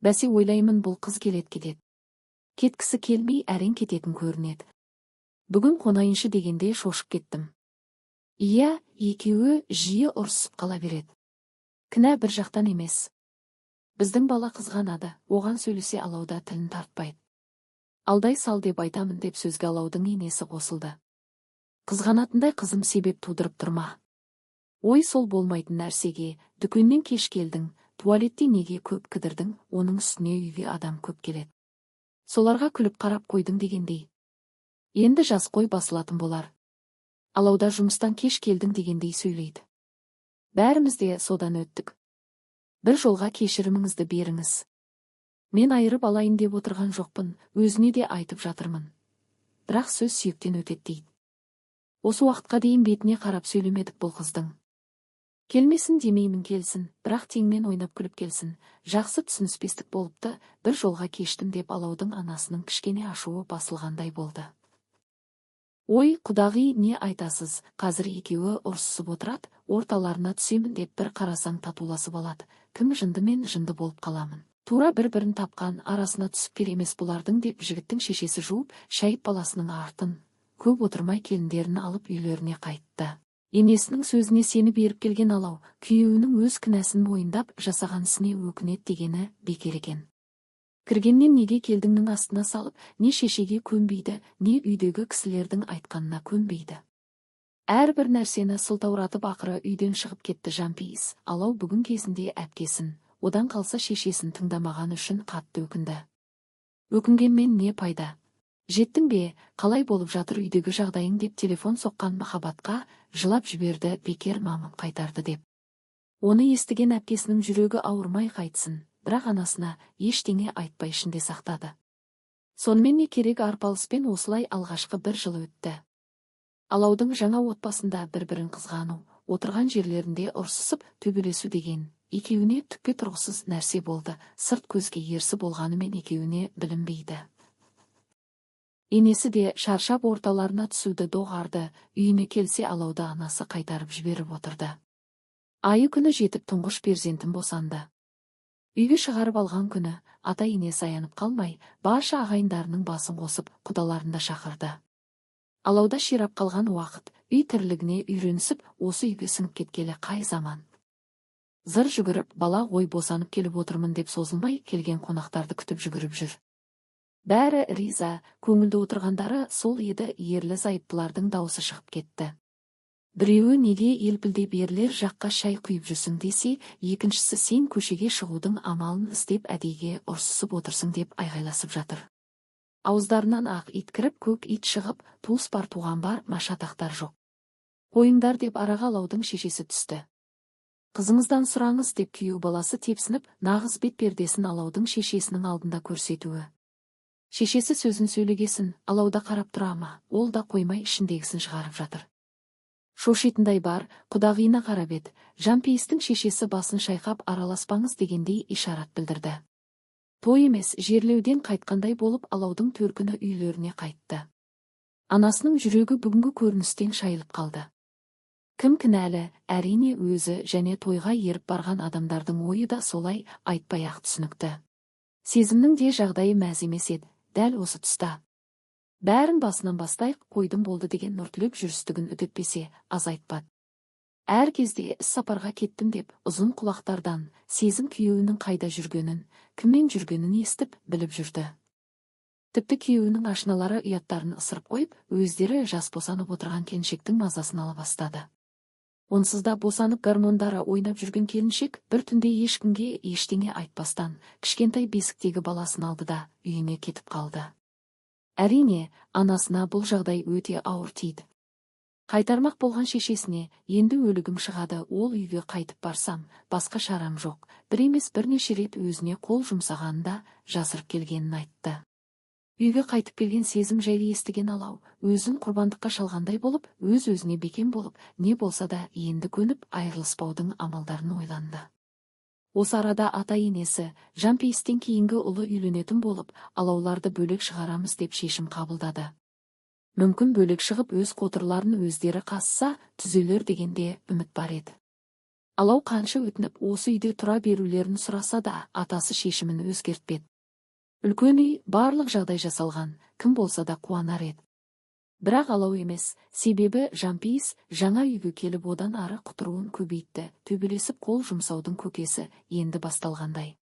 Бәсе ойлаймын, бұл қыз келет кетеді. Кеткісі келмей әрең кететін көрінеді. Бүгін қонайыншы дегенде шошып кеттім. Иә, екеуі жиі ұрысып қала береді. Кінә бір жақтан емес. Біздің бала қызғанады, оған сөйлесе Алауда тілін тартпайды. Алдай сал деп айтамын деп сөзге Алаудың енесі қосылды. Қызғанатындай қызым себеп тудырып тұрма. Ой, сол болмайтын нәрсеге, дүкеннен кеш келдің, туалетте неге көп кідірдің, оның үстіне үйге адам көп келеді. Соларға күліп қарап қойдың дегендей. Енді жас қой, басылатын болар. Алауда жұмыстан кеш келдің дегендей сөйлейді. Бәріміз де содан өттік. Бір жолға кешіріміңізді беріңіз. Мен айырып алайын деп отырған жоқпын, өзіне де айтып жатырмын. Бірақ сөз сүйектен өтеді дейді. Осы уақытқа дейін бетіне қарап сөйлемедік бұл қыздың. Келмесін демеймін, келсін, бірақ теңмен ойнап күліп келсін. Жақсы түсініспестік болыпты, бір жолға кештім деп Алаудың анасының кішкене ашуы басылғандай болды. Ой, құдағи, не айтасыз, қазір екеуі ұрсысып отырады, орталарына түсемін деп бір қарасаң татуласып алады. Кім жынды, мен жынды болып қаламын. Тура бір-бірін тапқан, арасына түсіп кер емес бұлардың деп жігіттің шешесі жуып, шайып баласының артын. Көп отырмай келіндерін алып үйлеріне қайтты. Енесінің сөзіне сеніп еріп келген Алау, күйеуінің өз кінәсін мойындап, жасаған ісіне өкінет дегені бекер екен. Кіргеннен неге келдіңнің астына салып, не шешеге көнбейді, не үйдегі кісілердің айтқанына көнбейді. Әрбір нәрсені сылтауратып ақыры үйден шығып кетті Жанпейіс. Алау бүгін кезінде әпкесін, одан қалса шешесін тыңдамаған үшін қатты өкінді. Өкінгенмен не пайда? Жеттің бе, қалай болып жатыр үйдегі жағдайың деп телефон соққан Махаббатқа жылап жіберді, бекер мамам қайтарды деп. Оны естіген әпкесінің жүрегі ауырмай қайтсын, бірақ анасына ештеңе айтпай ішінде сақтады. Сонымен не керек, арпалыспен осылай алғашқы бір жыл өтті. Алаудың жаңа отбасында бір-бірін қызғану, отырған жерлерінде ұрсысып, төбелесу деген екеуіне түкке тұрғысыз нәрсе болды, сырт көзге ерсі болғанымен екеуіне білінбейді. Енесі де шаршап орталарына түсуді доғарды, үйіне келсе Алауды анасы қайтарып жіберіп отырды. Айы күні жетіп тұңғыш перзентім босанды. Үйге шығарып алған күні ата-енесі аянып қалмай, барша ағайындарының басын қосып, құдаларын да шақырды. Алауда ширап қалған уақыт, үй тірлігіне үйренісіп, осы үйге сіңіп кеткелі қай заман. Зыр жүгіріп, бала ғой босанып келіп отырмын деп созылмай, келген қонақтарды күтіп жүгіріп жүр. Бәрі риза, көңілді отырғандары сол еді, ерлі зайыптылардың даусы шығып кетті. Біреуі неге елпілдеп ерлер жаққа шай құйып жүрсің десе, екіншісі сен көшеге шығудың амалын іздеп әдейіге ұрсысып отырсың деп айғайласып жатыр. Ауыздарынан ақ ит кіріп, көк ит шығып, туыс бар, туған бар, машатақтар жоқ. Қойыңдар деп араға Алаудың шешесі түсті. Қызыңыздан сұраңыз деп күйеу баласы тепсініп, нағыз бет пердесін Алаудың шешесінің алдында көрсетуі. Шешесі сөзін сөйлегесін, Алауда қарап тұра ма, ол да қоймай ішіндегісін шығарып жатыр. Шошитындай бар, құдағиына қарап еді, Жампейістің шешесі басын шайқап араласпаңыз дегендей ишарат білдірді. Той емес, жерлеуден қайтқандай болып Алаудың төркіні үйлеріне қайтты. Анасының жүрегі бүгінгі көріністен шайылып қалды. Кім кінәлі, әрине өзі және тойға еріп барған адамдардың ойы да солай айтпай-ақ түсінікті. Сезімнің де жағдайы мәз емес еді, дәл осы тұста. Бәрін басынан бастайық, қойдым болды деген Нұртілек жүрістігін үдетпесе, азайтпады. Әр кезде іс сапарға кеттім деп ұзын құлақтардан Сезім күйеуінің қайда жүргенін, кіммен жүргенін естіп, біліп жүрді. Тіпті күйеуінің ашыналары ұяттарын ысырып қойып, өздері жас босанып отырған келіншектің мазасын ала бастады. Онсыз да босанып гормондары ойнап жүрген келіншек бір түнде ешкімге ештеңе айтпастан, кішкентай бесіктегі баласын алды да үйіне кетіп қалды. Әрине, анасына бұл жағдай өте ауыр тиді. Қайтармақ болған шешесіне, енді өлігім шығады, ол үйге қайтып барсам, басқа шарам жоқ, бір емес бірнеше рет өзіне қол жұмсағанында жасырып келгенін айтты. Үйге қайтып келген Сезім жайлы естіген Алау, өзін құрбандыққа шалғандай болып, өз-өзіне бекем болып, не болса да енді көніп, айырылыспаудың амалдарын ойланды. Осы арада ата-енесі Жампейістен кейінгі ұлы үйленетін болып, Алауларды бөлек шығарамыз деп шешім қабылдады. Мүмкін бөлек шығып өз қотырларын өздері қасса, түзелер дегенде үміт бар еді. Алау қанша өтініп осы үйде тұра берулерін сұраса да, атасы шешімін өзгертпеді. Үлкен үй барлық жағдай жасалған, кім болса да қуанар еді. Бірақ Алау емес, себебі Жампейіс жаңа үйге келіп одан ары құтыруын көбейтті, төбелесіп қол жұмсаудың көкесі енді басталғандай.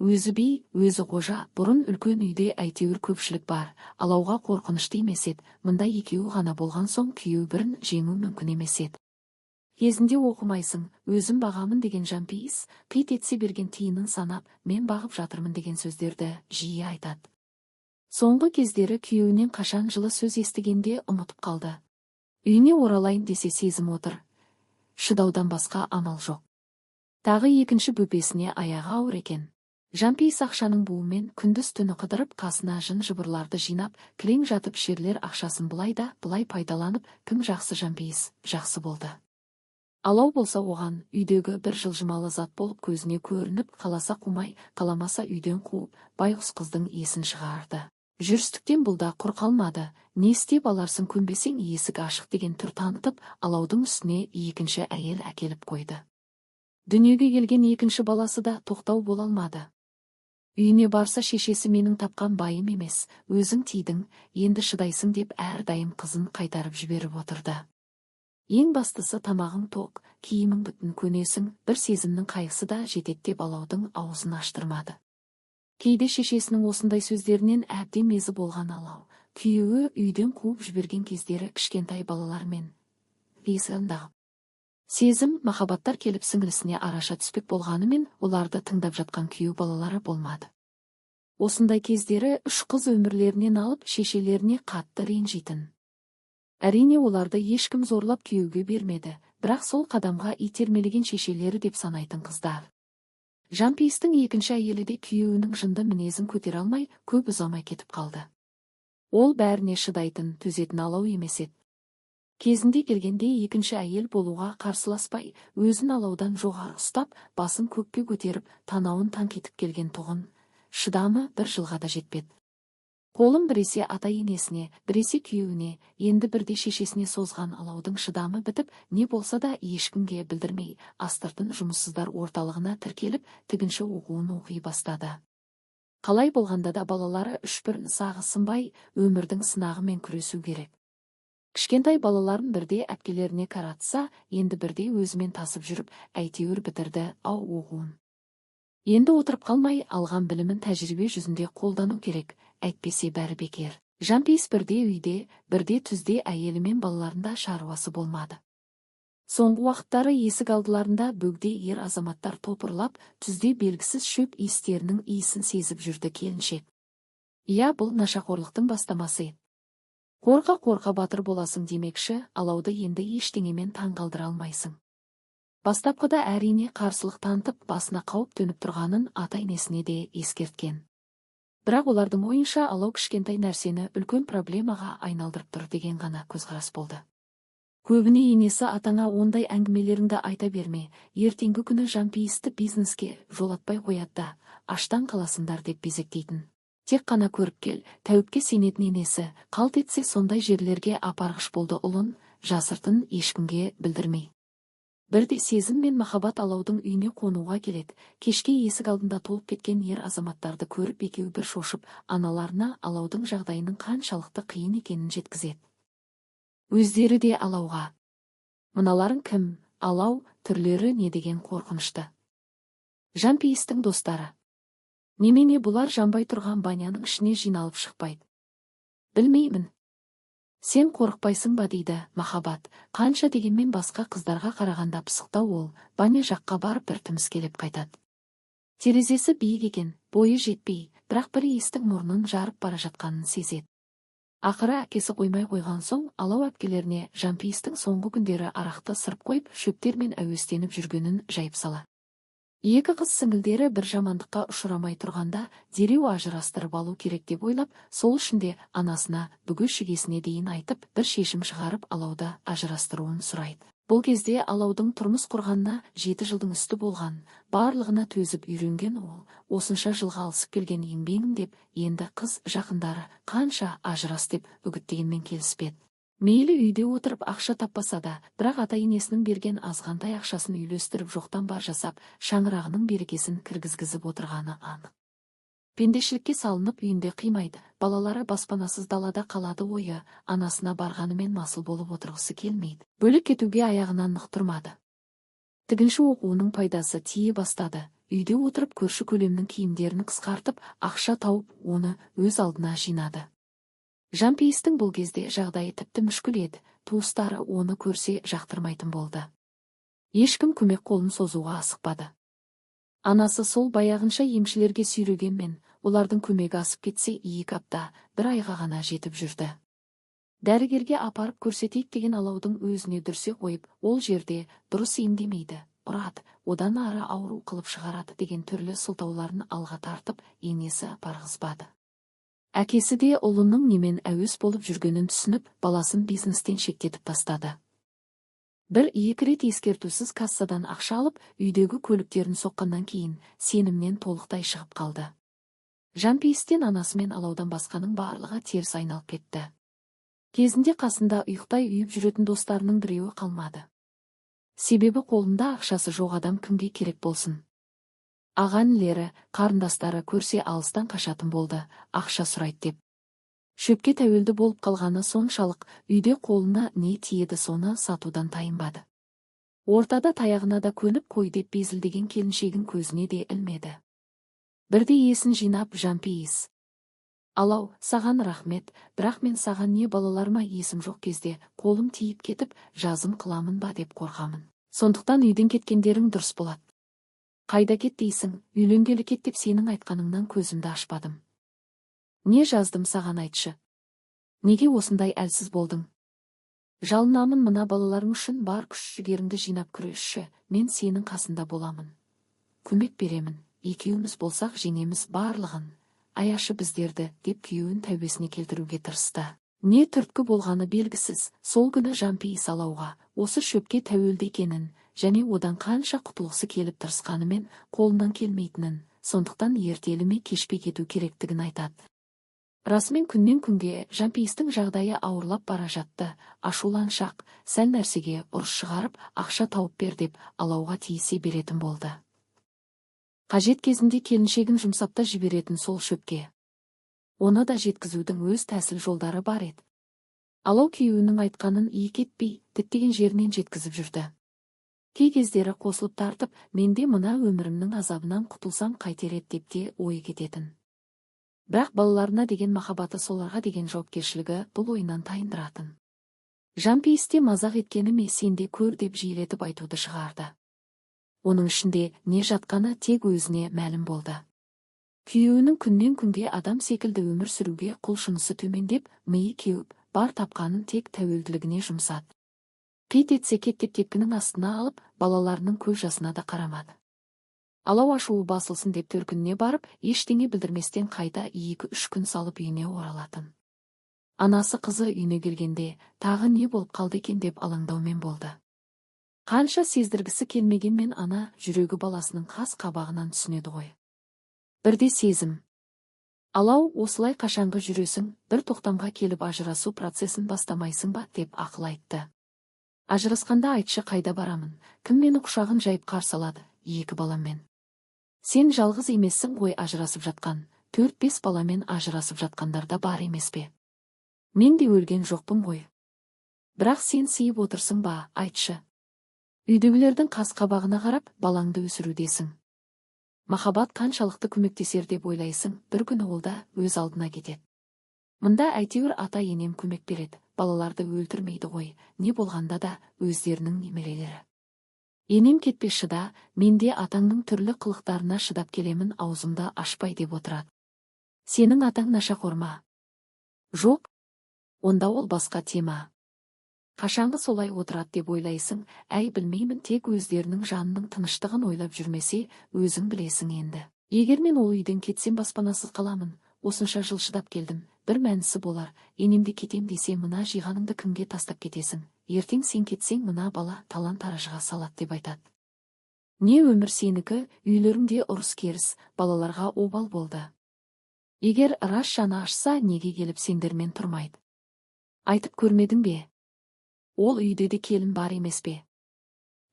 Өзі би, өзі қожа, бұрын үлкен үйде әйтеуір көпшілік бар, Алауға қорқынышты емес еді, мұнда екеуі ғана болған соң күйеу бірін жеңу мүмкін емес еді. Кезінде оқымайсың, өзім бағамын деген Жампейіс, қит етсе берген тиынын санап, мен бағып жатырмын деген сөздерді жиі айтады. Соңғы кездері күйеуінен қашан жылы сөз естігенде ұмытып қалды. Үйіне оралайын десе Сезім отыр. Шыдаудан басқа амал жоқ. Тағы екінші бөпесіне аяғы ауыр екен. Жампейіс ақшаның буымен күндіз түні қыдырып қасына жын-жыбырларды жинап, кілең жатып шерлер ақшасын былай да былай пайдаланып, кім жақсы Жампейіс, жақсы болды. Алау болса оған үйдегі бір жылжымалы зат болып көзіне көрініп, қаласа қумай, қаламаса үйден қуып, байғұс қыздың есін шығарды. Жүрістіктен бұл да құр қалмады, не істеп аларсың көнбесең есік ашық деген түр танытып, Алаудың үстіне екінші әйел әкеліп қойды. Дүниеге келген екінші баласы да тоқтау бола алмады. Үйіне барса шешесі менің тапқан байым емес, өзің тидің, енді шыдайсың деп әрдайым қызын қайтарып жіберіп отырды. Ең бастысы тамағың тоқ, киімің бүтін көнесің, бір Сезімнің қайғысы да жетеді деп Алаудың аузын аштырмады. Кейде шешесінің осындай сөздерінен әбден мезі болған Алау, күйеуі үйден қуып жіберген кездері кішкентай балалармен бейсандағы. Сезім махаббаттар келіп сіңілісіне араша түспек болғанымен, оларды тыңдап жатқан күйеу балалары болмады. Осындай кездері үш қыз өмірлерінен алып шешелеріне қатты ренжитін. Әрине оларды ешкім зорлап күйеуге бермеді, бірақ сол қадамға итермелеген шешелері деп санайтын қыздар. Жампейістің екінші әйелі де күйеуінің жынды мінезін көтере алмай, көп ұзамай кетіп қалды. Ол бәріне шыдайтын, төзетін Алау емес еді. Кезінде келгенде екінші әйел болуға қарсыласпай, өзін Алаудан жоғары ұстап, басын көкке көтеріп, танауын таңқитып келген тұғын, шыдамы бір жылға да жетпеді. Қолын біресе ата-енесіне, біресе күйеуіне, енді бірде шешесіне созған Алаудың шыдамы бітіп, не болса да ешкімге білдірмей, астыртын жұмыссыздар орталығына тіркеліп, тігінші оқуын оқи бастады. Қалай болғанда да балалары үшбір сағы сынбай, өмірдің сынағымен күресу керек. Кішкентай балаларын бірде әпкелеріне қаратса, енді бірде өзімен тасып жүріп, әйтеуір бітірді ау оқуын. Енді отырып қалмай, алған білімін тәжірибе жүзінде қолдану керек, әйтпесе бәрі бекер. Жанпейіс бірде үйде, бірде түзде әйелімен балаларында шаруасы болмады. Соңғы уақыттары есік алдыларында бөгде ер азаматтар топырлап, түзде белгісіз шөп иістерінің иісін сезіп жүрді келіншек. Иә, бұл нашақорлықтың бастамасы еді. Қорқа-қорқа батыр боласың демекші, Алауды енді ештеңемен таңғалдыра алмайсың. Бастапқыда әрине қарсылық танытып, басына қауіп төніп тұрғанын ата-енесіне де ескерткен. Бірақ олардың ойынша Алау кішкентай нәрсені үлкен проблемаға айналдырып тұр деген ғана көзқарас болды. Көбіне енесі атаңа ондай әңгімелеріңді айта берме, ертеңгі күні Жанпейісті бизнеске жолатпай қояды да, аштан қаласыңдар деп безектейтін. Тек қана көріпкел, тәуіпке сенетін енесі, қалт етсе сондай жерлерге апарғыш болды ұлын, жасыртын ешкімге білдірмей. Бірде Сезім мен Махаббат Алаудың үйіне қонуға келеді. Кешке есік алдында толып кеткен ер азаматтарды көріп екеуі бір шошып, аналарына Алаудың жағдайының қаншалықты қиын екенін жеткізеді. Өздері де Алауға. Мыналарың кім, Алау, түрлері не деген қорқынышты. Жанпейістің достары. Немене бұлар жанбай тұрған баняның ішіне жиналып шықпайды. Білмеймін. Сен қорықпайсың ба дейді Махаббат. Қанша дегенмен басқа қыздарға қарағанда пысықтау ол, баня жаққа барып бір тіміскелеп қайтады. Терезесі биік екен, бойы жетпей, бірақ бір иістің мұрнын жарып бара жатқанын сезеді. Ақыры әкесі қоймай қойған соң, Алау әпкелеріне Жанпейістің соңғы күндері арақты сырып қойып, шөптермен әуестеніп жүргенін жайып сала. Екі қыз сіңілдері бір жамандыққа ұшырамай тұрғанда дереу ажырастырып алу керек деп ойлап, сол үшін де анасына бүге-шігесіне дейін айтып, бір шешім шығарып Алауды ажырастыруын сұрайды. Бұл кезде Алаудың тұрмыс құрғанына 7 жылдың үсті болған, барлығына төзіп үйренген ол, осынша жылға алысып келген еңбегім деп, енді қыз жақындары қанша ажырас деп үгіттегенмен келіспеді. Мейлі үйде отырып ақша таппаса да, бірақ ата-енесінің берген азғантай ақшасын үйлестіріп жоқтан бар жасап, шаңырағының берекесін кіргізгізіп отырғаны анық. Пендешілікке салынып үйінде қимайды, балалары баспанасыз далада қалады ойы, анасына барғанымен масыл болып отырғысы келмейді. Бөлек кетуге аяғынан нық тұрмады. Тігінші оқуының пайдасы тие бастады. Үйде отырып көрші көлемнің киімдерін қысқартып, ақша тауып, оны өз алдына жинады. Жанпейістің бұл кезде жағдайы тіпті мүшкіл еді, туыстары оны көрсе жақтырмайтын болды. Ешкім көмек қолын созуға асықпады. Анасы сол баяғынша емшілерге сүйрегенмен, олардың көмегі асып кетсе 2 апта, 1 айға ғана жетіп жүрді. Дәрігерге апарып көрсетейік деген Алаудың өзіне дүрсе қойып, ол жерде дұрыс емдемейді, ұрады, одан ары ауру қылып шығарады деген түрлі сылтауларын алға тартып, енесі апарғызбады. Әкесі де ұлының немен әуес болып жүргенін түсініп, баласын бизнестен шектетіп тастады. 1-2 рет ескертусіз кассадан ақша алып, үйдегі көліктерін соққаннан кейін сенімнен толықтай шығып қалды. Жанпейістен анасы мен Алаудан басқаның барлығы теріс айналып кетті. Кезінде қасында ұйықтай үйіп жүретін достарының біреуі қалмады. Себебі қолында ақшасы жоқ адам кімге керек болсын. Ағанілері, қарындастары көрсе алыстан қашатын болды, ақша сұрайды деп. Шөпке тәуелді болып қалғаны соншалық, үйде қолына не тиеді соны сатудан тайынбады. Ортада таяғына да көніп қой деп безілдеген келіншегін көзіне де ілмеді. Бірде есін жинап Жанпейіс. Алау, саған рахмет, бірақ мен саған не балаларыма есім жоқ кезде қолым тиіп кетіп, жазым қыламын ба деп қорқамын. Сондықтан үйден кеткендерің дұрыс болады. Қайда кет дейсің, үйленгелі кет деп сенің айтқаныңнан көзімді ашпадым. Не жаздым саған айтшы? Неге осындай әлсіз болдың? Жалынамын мына балаларың үшін бар күш-жігеріңді жинап күресші, мен сенің қасында боламын. Көмек беремін, екеуміз болсақ жеңеміз барлығын, аяшы біздерді, деп күйеуін тәубесіне келтіруге тырысты. Не түрткі болғаны белгісіз, сол күні Жанпейіс Алауға осы шөпке тәуелді екенін, және одан қанша құтылғысы келіп тырысқанымен қолынан келмейтінін, сондықтан ертелі ме кеш пе кету керектігін айтады. Расымен күннен күнге Жампейістің жағдайы ауырлап бара жатты, ашуланшақ, сәл нәрсеге ұрыс шығарып, ақша тауып бер деп Алауға тиісе беретін болды. Қажет кезінде келіншегін жұмсап та жіберетін сол шөпке. Оны да жеткізудің өз тәсіл жолдары бар еді. Алау күйеуінің айтқанын иек етпей, діттеген жерінен жеткізіп жүрді. Кей кездері қосылып тартып, менде мына өмірімнің азабынан құтылсам қайтер еді деп те ойы кететін. Бірақ балаларына деген махаббаты, соларға деген жауапкершілігі бұл ойынан тайындыратын. Жампейіс те мазақ еткені ме, сен де көр деп жиілетіп айтуды шығарды. Оның ішінде не жатқаны тек өзіне мәлім болды. Күйеуінің күннен күнге адам секілді өмір сүруге құлшынысы төмендеп, миы кеуіп, бар тапқанын тек тәуелділігіне жұмсады. Қит етсе кет деп тепкінің астына алып, балаларының көз жасына да қарамады. Алау ашуы басылсын деп төркініне барып, ештеңе білдірместен қайта 2-3 күн салып үйіне оралатын. Анасы қызы үйіне келгенде, тағы не болып қалды екен деп алаңдаумен болды. Қанша сездіргісі келмегенмен ана жүрегі баласының қас қабағынан түсінеді ғой. Бірде Сезім: «Алау, осылай қашанғы жүресің, бір тоқтамға келіп ажырасу процесін бастамайсың ба?» деп ақыл айтты. «Ажырасқанда айтшы, қайда барамын, кім мені құшағын жайып қарсы алады екі баламмен? Сен жалғыз емессің ғой ажырасып жатқан, 4-5 баламен ажырасып жатқандар да бар емес пе? Мен де өлген жоқпын ғой. Бірақ сен сыйып отырсың ба, айтшы? Үйдегілердің қас қабағына қарап, балаңды өсірудесің. Махаббат қаншалықты көмектесер деп ойлайсың, бір күні ол да өз алдына кетеді. Мында әйтеуір ата-енем көмек береді, балаларды өлтірмейді ғой, не болғанда да өздерінің немерелері. Енем кетпе, шыда, мен де атаңның түрлі қылықтарына шыдап келемін, аузымды ашпай деп отырады. Сенің атаң нашақор ма? Жоқ. Онда ол басқа тема. Қашанғы солай отырады деп ойлайсың? Әй, білмеймін, тек өздерінің жанының тыныштығын ойлап жүрмесе, өзің білесің енді. Егер мен ол үйден кетсем, баспанасыз қаламын, осынша жыл шыдап келдім, бір мәнісі болар. Енем де кетем десе, мына жиғаныңды кімге тастап кетесің? Ертең сен кетсең, мына бала талан-таражға салады деп айтады. Не өмір сенікі, үйлеріңде ұрыс-керіс, балаларға обал болды. Егер рас жаны ашса, неге келіп сендермен тұрмайды? Айтып көрмедің бе? Ол үйде де келін бар емес пе?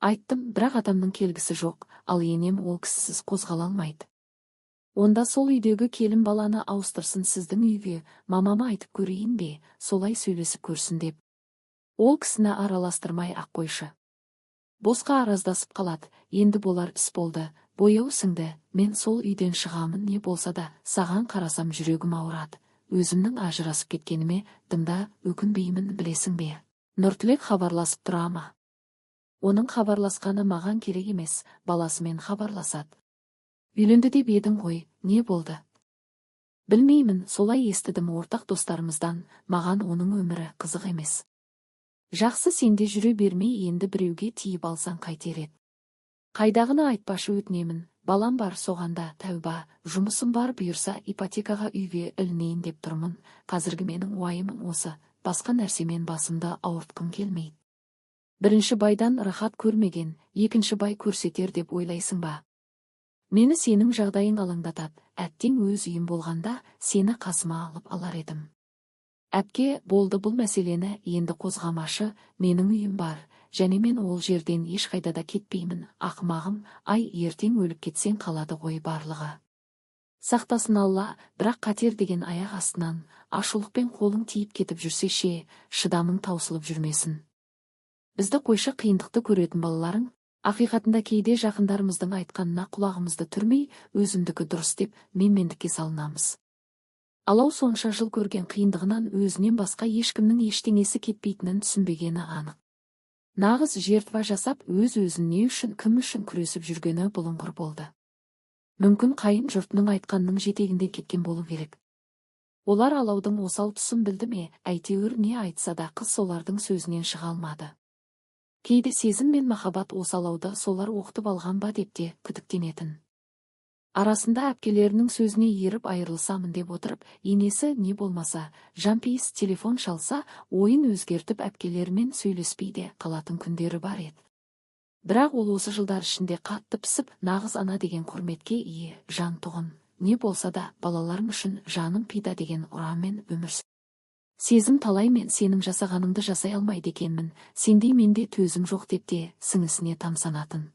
Айттым, бірақ атамның келгісі жоқ, ал енем ол кісісіз қозғала алмайды. Онда сол үйдегі келін баланы ауыстырсын сіздің үйге, мамама айтып көрейін бе, солай сөйлесіп көрсін деп. Ол кісіні араластырмай ақ қойшы. Босқа араздасып қалады, енді болар іс болды, бояу сіңді, мен сол үйден шығамын не болса да, саған қарасам жүрегім ауырады. Өзімнің ажырасып кеткеніме дымда өкінбеймін, білесің бе? Нұртілек хабарласып тұра ма? Оның хабарласқаны маған керек емес, баласымен хабарласады. Үйленді деп едің ғой, не болды? Білмеймін, солай естідім ортақ достарымыздан, маған оның өмірі қызық емес. Жақсы, сенде жүре бермей енді біреуге тиіп алсаң қайтер еді. Қайдағыны айтпашы өтінемін, балам бар соғанда тәуба, жұмысым бар, бұйырса ипотекаға үйге ілінейін деп тұрмын, қазіргі менің уайымым осы, басқа нәрсемен басымды ауыртқым келмейді. Бірінші байдан рахат көрмеген, екінші бай көрсетер деп ойлайсың ба? Мені сенің жағдайың алаңдатады, әттең өз үйім болғанда сені қасыма алып алар едім. Әпке, болды, бұл мәселені енді қозғамашы, менің үйім бар, және мен ол жерден ешқайда да кетпеймін, ақымағым, ай, ертең өліп кетсең қалады ғой барлығы. Сақтасын Алла, бірақ қатер деген аяқ астынан, ашулықпен қолың тиіп кетіп жүрсе ше, шыдамың таусылып жүрмесін. Бізді қойшы, қиындықты көретін балаларың, ақиқатында кейде жақындарымыздың айтқанына құлағымызды түрмей, өзімдікі дұрыс деп менмендікке салынамыз. Алау сонша жыл көрген қиындығынан өзінен басқа ешкімнің ештеңесі кетпейтінін түсінбегені анық. Нағыз жертва жасап, өз-өзін не үшін, кім үшін күресіп жүргені бұлыңғыр болды. Мүмкін қайын жұртының айтқанының жетегінде кеткен болу керек. Олар Алаудың осал тұсын білді ме, әйтеуір не айтса да қыз солардың сөзінен шыға алмады. Кейде Сезім мен Махаббат осы Алауды солар оқытып алған ба деп те күдіктенетін. Арасында әпкелерінің сөзіне еріп айырылысамын деп отырып, енесі не болмаса, Жампейіс телефон шалса, ойын өзгертіп әпкелерімен сөйлеспей де қалатын күндері бар еді. Бірақ ол осы жылдар ішінде қатты пісіп, нағыз ана деген құрметке ие жан тұғын. не болса да балаларым үшін жаным пида деген ұранмен өмір сүрді. Сезім талай мен сенің жасағаныңды жасай алмайды екенмін, сендей менде төзім жоқ деп те сіңлісіне тамсанатын.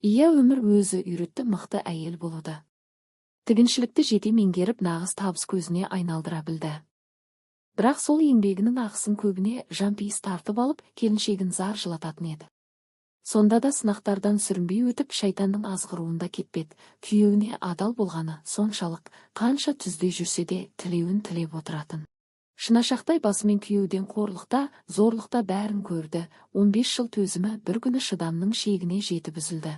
Иә, өмір өзі үйретті мықты әйел болуды. Тігіншілікті жете меңгеріп, нағыз табыс көзіне айналдыра білді. Бірақ сол еңбегінің ақысын көбіне Жампейіс тартып алып, келіншегін зар жылататын еді. Сонда да сынақтардан сүрінбей өтіп, шайтанның азғыруында кетпеді, күйеуіне адал болғаны соншалық, қанша түзде жүрсе де тілеуін тілеп отыратын. Шынашақтай басымен күйеуден қорлықта, зорлықта бәрін көрді, 15 жыл төзімі бір күні шыдамның шегіне жетіп үзілді.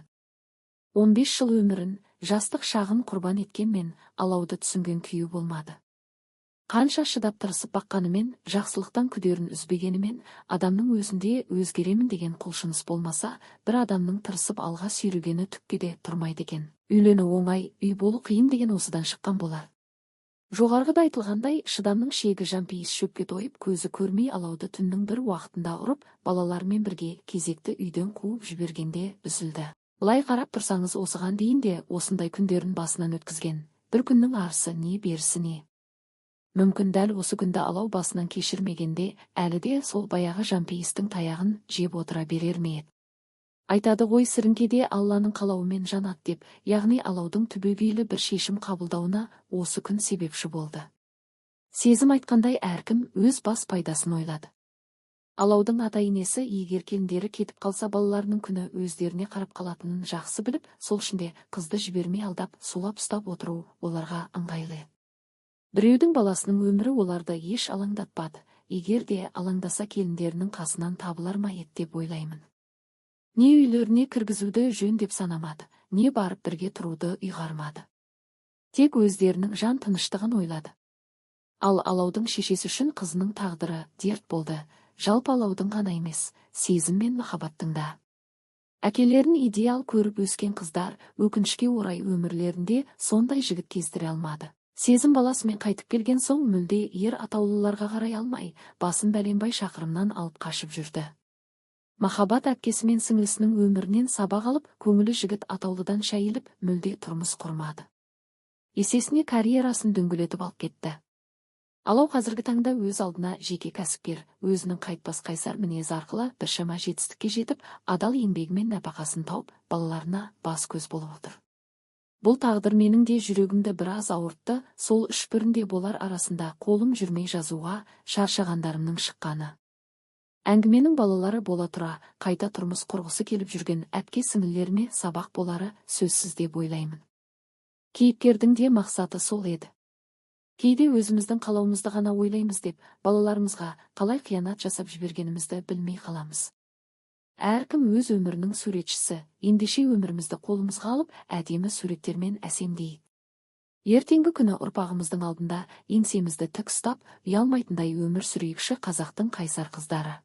15 жыл өмірін, жастық шағын құрбан еткенмен, Алауды түсінген күйеу болмады. Қанша шыдап тырысып баққанымен, жақсылықтан күдерін үзбегенімен, адамның өзінде өзгеремін деген құлшыныс болмаса, бір адамның тырысып алға сүйрегені түкке де тұрмайды екен. Үйлену оңай, үй болу қиын деген осыдан шыққан болар. Жоғарғыда айтылғандай, шыдамның шегі Жампейіс шөпке тойып, көзі көрмей Алауды түннің бір уақытында ұрып, балаларымен бірге кезекті үйден қуып жібергенде үзілді. Былай қарап тұрсаңыз, осыған дейін де осындай күндерін басынан өткізген. Бір күннің арысы не, берісі не. Мүмкін дәл осы күнді Алау басынан кешірмегенде, әлі де сол баяғы Жампейістің таяғын жеп отыра берер ме еді? Айтады ғой, сіріңкеде Алланың қалауымен жанат деп, яғни Алаудың түбегейлі бір шешім қабылдауына осы күн себепші болды. Сезім айтқандай, әркім өз бас пайдасын ойлады. Алаудың ата-енесі егер келіндері кетіп қалса, балаларының күні өздеріне қарап қалатынын жақсы біліп, сол үшін де қызды жібермей алдап, сулап ұстап отыру оларға ыңғайлы. Біреудің баласының өмірі оларды еш алаңдатпады, егер де алаңдаса келіндерінің қасынан табылар ма еді деп ойлаймын. Не үйлеріне кіргізуді жөн деп санамады, не барып бірге тұруды ұйғармады. Тек өздерінің жан тыныштығын ойлады. Ал Алаудың шешесі үшін қызының тағдыры дерт болды, жалпы Алаудың ғана емес, сезім мен махаббаттың да. Әкелерін идеал көріп өскен қыздар өкінішке орай өмірлерінде сондай жігіт кездіре алмады. Сезім баласымен қайтып келген соң мүлде ер атаулыларға қарай алмай, басын бәленбай шақырымнан алып қашып жүрді. Махаббат әпкесі мен сіңлісінің өмірінен сабақ алып, көңілі жігіт атаулыдан шайылып, мүлде тұрмыс құрмады. Есесіне карьерасын дөңгелетіп алып кетті. Алау қазіргі таңда өз алдына жеке кәсіпкер, өзінің қайтпас қайсар мінезі арқылы біршама жетістікке жетіп, адал еңбегімен нәпақасын тауып, балаларына бас-көз болып отыр. Бұл тағдыр менің де жүрегімді біраз ауыртты, сол үш бірінде болар арасында қолым жүрмей жазуға шаршағандарымның шыққаны. Әңгіменің балалары бола тұра, қайта тұрмыс құрғысы келіп жүрген әпке сіңлілеріме сабақ болары сөзсіз деп ойлаймын. Кейіпкердің де мақсаты сол еді. Кейде өзіміздің қалауымызды ғана ойлаймыз деп, балаларымызға қалай қиянат жасап жібергенімізді білмей қаламыз. Әркім өз өмірінің суретшісі, ендеше өмірімізді қолымызға алып, әдемі суреттермен әсемдейік. Ертеңгі күні ұрпағымыздың алдында еңсемізді тік ұстап, ұялмайтындай өмір сүрейікші қазақтың қайсар қыздары.